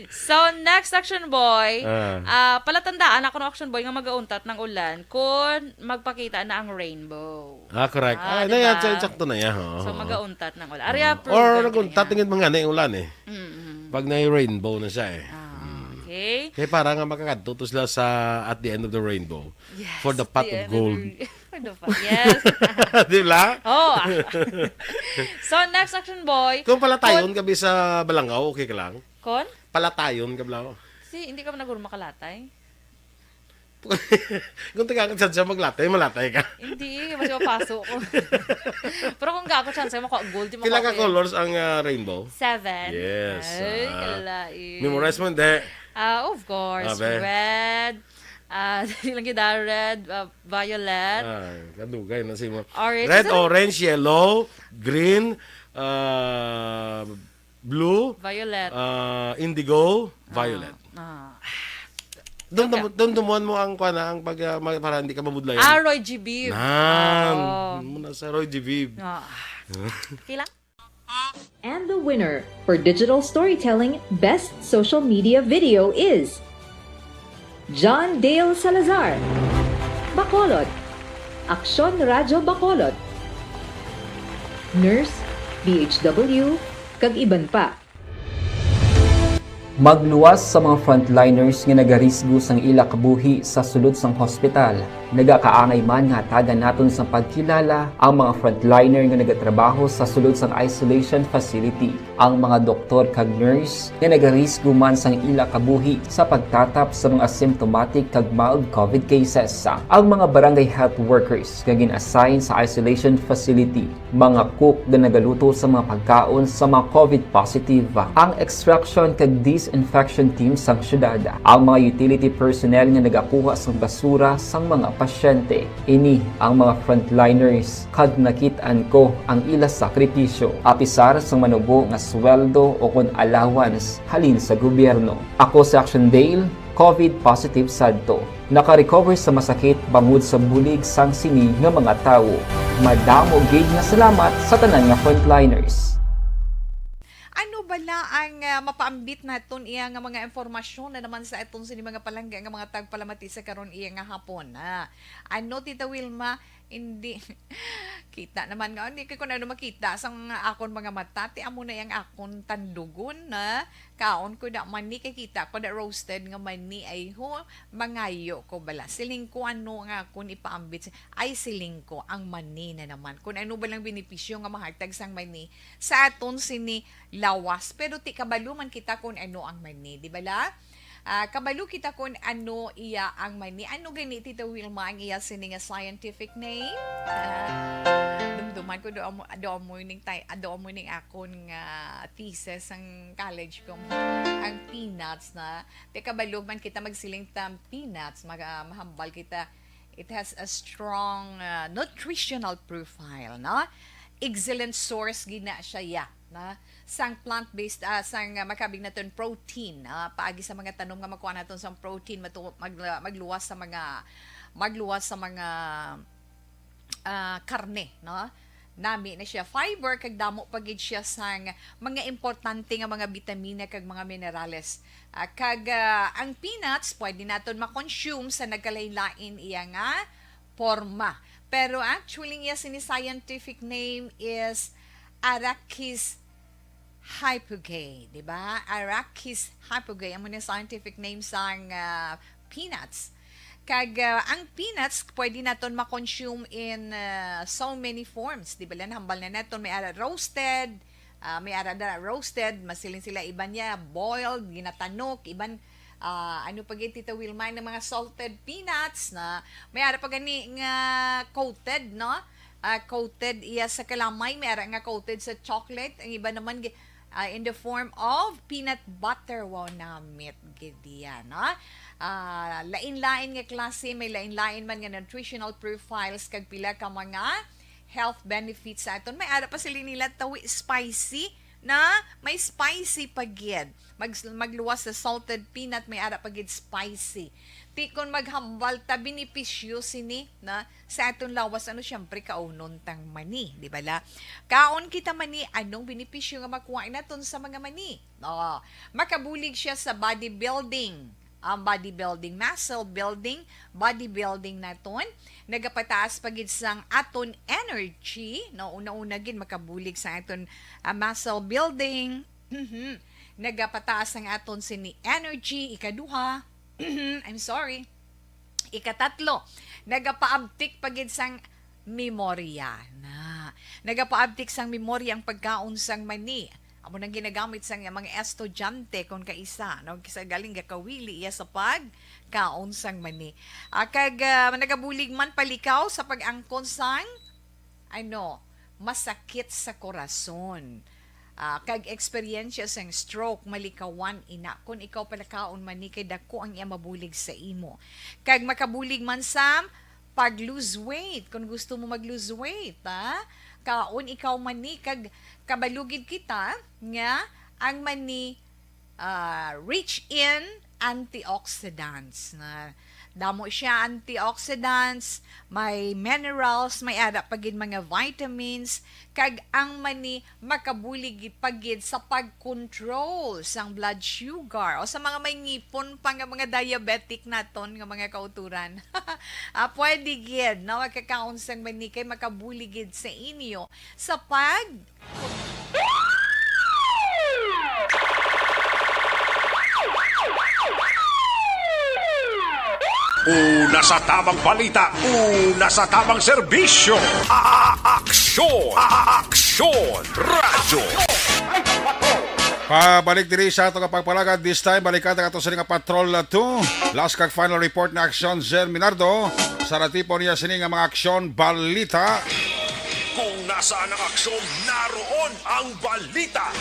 So, next, Action Boy. Ah. Ah, palatandaan ako ng Action Boy nga magauntat ng ulan kung magpakita na ang rainbow. Ah, correct. Ah, Ay, di na yan, ba? Sakto na yan, oo. So, magauntat ng ulan. Ari, Oo. approve Or ka naguntat, kaya. tingin mga na yung ulan eh. Mm-mm. Pag na rainbow na siya eh. Ah, Mm. okay. Kaya para nga makakadto to sila sa at the end of the rainbow. Yes, For the at pot the of end of gold. the Ano ba? Yes. Di ba? Oh. So, next action, boy. Kung palatayon ka bi sa Balangaw, okay ka lang? Kon? Palatayon ka, Blau. Si, hindi ka man naguro makalatay. Kung taga ka sa maglatay, malatay ka. Hindi, mas mapaso ko. Pero kung gako chance, makuha gold, di Pila ka makuha ko yan. Colors ang ah, rainbow? Seven. Yes, Ay, ah, kalain. Memorize mo, hindi? Ah, of course. Abe. Red. Ah, hindi lang kita. Red, ah, violet. Ah, kadugay na si mo. Orange. Red, orange, yellow, green, ah, blue, Violet. ah, indigo, violet. Ah. Doon, doon, doon mo ang kuha na, ang pag, ah, ma- para hindi ka mabudlayan. Ah, Roy G. Biv. Nan, Oo. Muna sa Roy G. Biv. Ah. Okay lang? And the winner for digital storytelling best social media video is John Dale Salazar, Bacolod, Aksyon Radyo Bacolod, Nurse, D H W, kag iban pa. Magluwas sa mga frontliners nga nagarisgo sang ila kabuhi sa sulod sang hospital. Nagakaangay man nga hatagan naton sang pagkilala ang mga frontliner nga nagatrabaho sa sulod sang isolation facility, ang mga doktor kag nurse nga nagarisgo man sang ila kabuhi sa pagtatap sa mga symptomatic kag mild COVID cases, ang mga barangay health workers nga gin-assign sa isolation facility, mga cook nga nagaluto sa mga pagkaon sa mga COVID positive, ang extraction kag disinfection team sang syudad, ang mga utility personnel nga nagakuha sang basura sang mga pasyente. Ini ang mga frontliners, kag nakit-an ko ang ila sakripisyo. Apisar sang manubo nga sweldo o kon allowance halin sa gobyerno. Ako si Action Dale, COVID positive sadto. Naka-recover sa masakit bangod sa bulig sang sini nga mga tawo. Madamo gid nga salamat sa tanan nga frontliners. Ano bala ang ah, mapaambit naton iya nga mga impormasyon na naman sa aton sini mga palangga nga mga tagpalamati sa karon iya nga hapon? Ah, ano, Tita Wilma? Hindi kita naman nga hindi ko na ano makita sa mga akon mga mata, ti amo na yang akon tandugon na kaon ko da mani kay kita ko da roasted nga mani ay ho, mangayo ko bala. Siling ko ano nga akon ipaambit sa, ay siling ko ang mani na naman. Kung ano ba lang benepisyo nga mahatag sang mani sa aton sini lawas. Pero ti kabalo man kita kung ano ang mani, di bala? Ah, kabalo kita kung ano iya ang mani. Ano gani, Tita Wilma, ang iya sini nga scientific name? Ah, dumduman ko do amo do amo ning tay do amo ning akon nga thesis sang college ko, ang peanuts na. Ti kabalo man kita magsiling ta peanuts, maga, mahambal kita. It has a strong ah, nutritional profile, no? Excellent source gina siya ya, na sang plant-based, ah, sang ah, makabig naton protein, ah, paagi sa mga tanom nga makuha naton sang protein, matu- mag, magluwas sa mga magluwas sa mga ah, karne, no? Nami na siya fiber kag damo pa gid siya sang mga importante nga mga bitamina kag mga minerales. Ah, kag ah, ang peanuts pwede naton ma-consume sa nagkalain-lain iya nga porma. Pero actually, iya sini scientific name is Arachis hypogae, di ba? Arachis hypogae, amo ni scientific name sang ah, peanuts. Kag ah, ang peanuts pwede naton ma-consume in ah, so many forms, di ba? Hambal na naton may ara roasted, ah, may ara da roasted, masiling sila iban niya boiled, ginatanok, iban ah, ano pa gid, Tita Wilma, ng mga salted peanuts na may ara pa gani nga coated, no? Ah, coated iya sa kalamay, may ara nga coated sa chocolate, ang iba naman gi- ah, in the form of peanut butter. Wow, namit gid iya, no? Ah, lain-lain nga klase, may lain-lain man nga nutritional profiles kag pila ka mga health benefits sa aton. May ara pa sila nila tawi spicy na, may spicy pa gid. Mag, magluwas sa salted peanut, may ara pa gid spicy. Ti kon maghambal ta benepisyo sini na sa aton lawas, ano, siyempre kaunon tang mani, di ba la? Kaon kita mani, anong benepisyo nga makuha naton sa mga mani? Oh, makabulig siya sa body building. Ang body building, muscle building, body building naton nagapataas pa gid sang aton energy, no? Una-una gid makabulig sa aton ah, muscle building. Mhm. Nagapataas ang aton sini energy. Ikaduha, I'm sorry. Ikatatlo, Nagapaabtik pa gid sang memorya na. Nagapaabtik sang memorya ang pagkaon sang mani. Amo nang ginagamit sang mga estudyante kon kaisa, no? Kisa galing gakawili iya sa pagkaon sang mani. Ah, kag, ah, nagabulig man palikaw sa pag-angkon sang, ano, masakit sa korason. Ah, kag eksperyensya sang stroke, malikawan ina. Kon ikaw palakaon mani kay dako ang iya mabulig sa imo. Kag makabulig man sa pag-lose weight. Kung gusto mo mag-lose weight, ha? Kaon ikaw mani, kag kabalo gid kita nga ang mani, ah, rich in antioxidants. Na damo siya antioxidants, may minerals, may ara pa gid mga vitamins, kag ang mani makabulig pa gid sa pag-control sang blood sugar o sa mga may ngipon pa nga mga diabetic naton nga mga kauturan. Ah, pwede gid, no? Magkakaon sang mani kay makabulig gid sa inyo sa pag Una sa tamang balita, una sa tamang serbisyo. A-, a-, aksyon, a-, a-, aksyon, radyo. Pabalik diri sa ato nga pagpalagad, this time, balikan ang ato sini nga Patrol two. Last kag final report ni Aksyon Zel Minardo sa ratipon niya sini nga mga aksyon balita. Kung nasaan ang aksyon, naroon ang balita.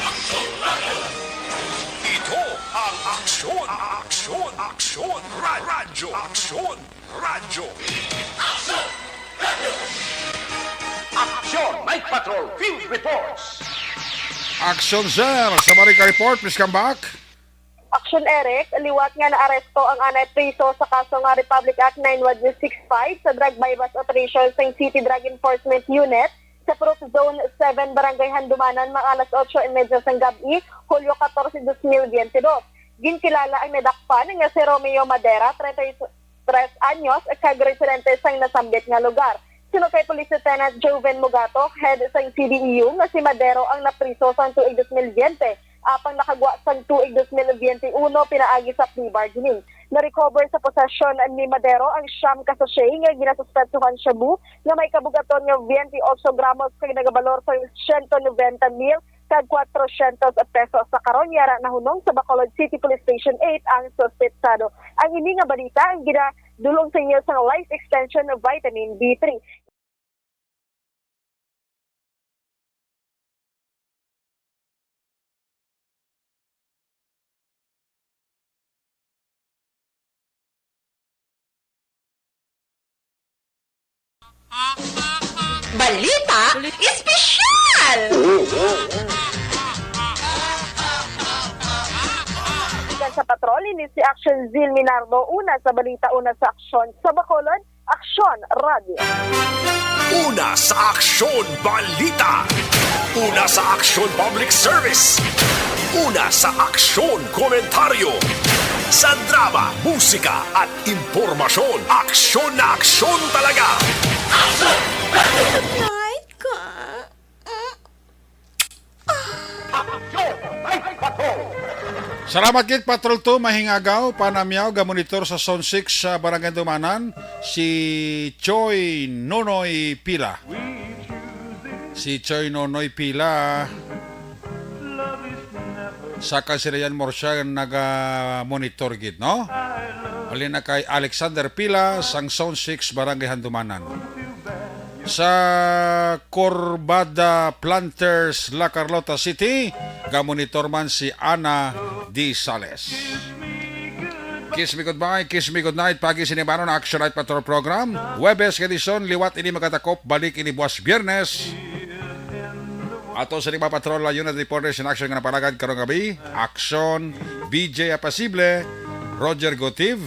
Ito ang aksyon, aksyon, aksyon, ra-, radyo, aksyon, radyo. Aksyon! Night Patrol Field Reports. Aksyon, sir. Sa Marika Report, please come back. Aksyon, Eric. Liwat nga naaresto ang anay priso sa kaso nga Republic Act nine one six five sa drug buy-bust operation sang City Drug Enforcement Unit sa Proof Zone seven, Barangay Handumanan, mga alas otso y media sang gab-i, Hulyo katorse, dos mil biyente dos. Ginkilala ang nadakpan nga si Romeo Madera, treinta y tres anyos, kag residente sang nasambit nga lugar. Suno kay Police Lieutenant Joven Mugato, head sang C D E U, nga si Madero ang napriso sang tuig dos mil biyente, apang nakagwa sang tuig dos mil biyente uno pinaagi sa plea bargaining. Na-recover sa posesyon ni Madero ang siyam ka sachet nga ginasuspetsuhan shabu nga may kabugaton nga biyente otso gramos kag nagabalor sang siyento nobenta mil kag kwatrosyentos pesos sa karon, yara nahunong sa Bacolod City Police Station eight ang suspetsado. Ang ini nga balita ang ginadul-ong sa inyo sang Life Extension Vitamin B three. Balita Espesyal! Gikan sa Patrol, ini si Action Zil Minardo, una sa balita, una sa aksyon. Sa Bacolod, Aksyon Radio. Una sa aksyon, balita. Una sa aksyon, public service. Una sa aksyon, komentaryo. Sa drama, musika, at impormasyon, aksyon na aksyon talaga. Night ka. Salamat gid, Patrol two, Mahingagaw, Panamyaw, ga-monitor sa Zone six sa Barangay Dumanan, si Choi Nonoy Pila. Si Choi Nonoy Pila sa Kasirayan Morsyan naga-monitor gid, no? Halin na kay Alexander Pila sang Zone six, Barangay Handumanan. Sa Corbada Planters, La Carlota City, ga-monitor man si Ana D. Sales. Kiss me goodbye, kiss me goodnight. Pagi sini banon na Action Night Patrol Program. Huwebes nga edisyon, liwat ini magatakop, balik ini buwas Biyernes. Ato sa lima patrol, unit reporters in action nga napalagad karong gabi. Action, B J Apasible, Roger Gotiv.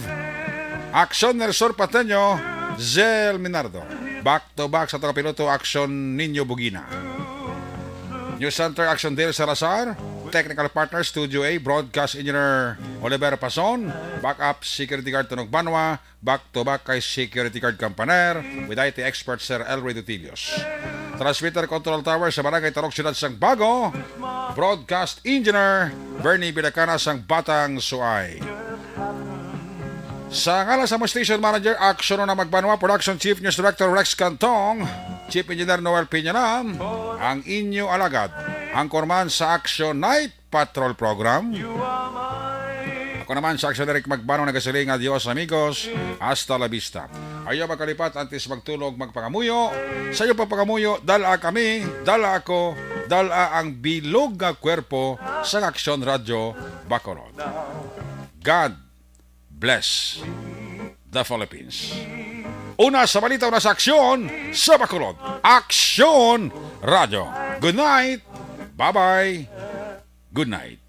Action, Nelson Pateño, Zell Minardo. Back to back sa tagapiloto, Action, Nino Bugina. News Center, Action, Dale Salazar. Technical partner, Studio A, Broadcast Engineer Oliver Pason. Backup, Security Guard, Tunog Banwa. Back to back kay Security Guard Campaner with I T expert Sir Elroy Dutilios. Transmitter Control Tower sa Barangay Tarok, Siyudad sang Bago. Broadcast Engineer Bernie Bilacana sang Batang Suay. Sa ngalan sa among station manager, Action na Magbanwa, Production Chief, News Director Rex Cantong, Chief Engineer Noel Piñalam, ang inyo alagad, anchorman sa Action Night Patrol Program. Ako naman sa Action Eric Magbanwa nagasiling, adios amigos, hasta la vista. Ayaw magkalipat antes magtulog, magpangamuyo. Sa iyo pagpangamuyo, dala kami, dala ako, dala ang bilog nga kwerpo sa Action Radio Bacolod. God bless the Philippines. Una sa balita, una sa aksyon sa Bacolod. Aksyon Radio. Good night. Bye-bye. Good night.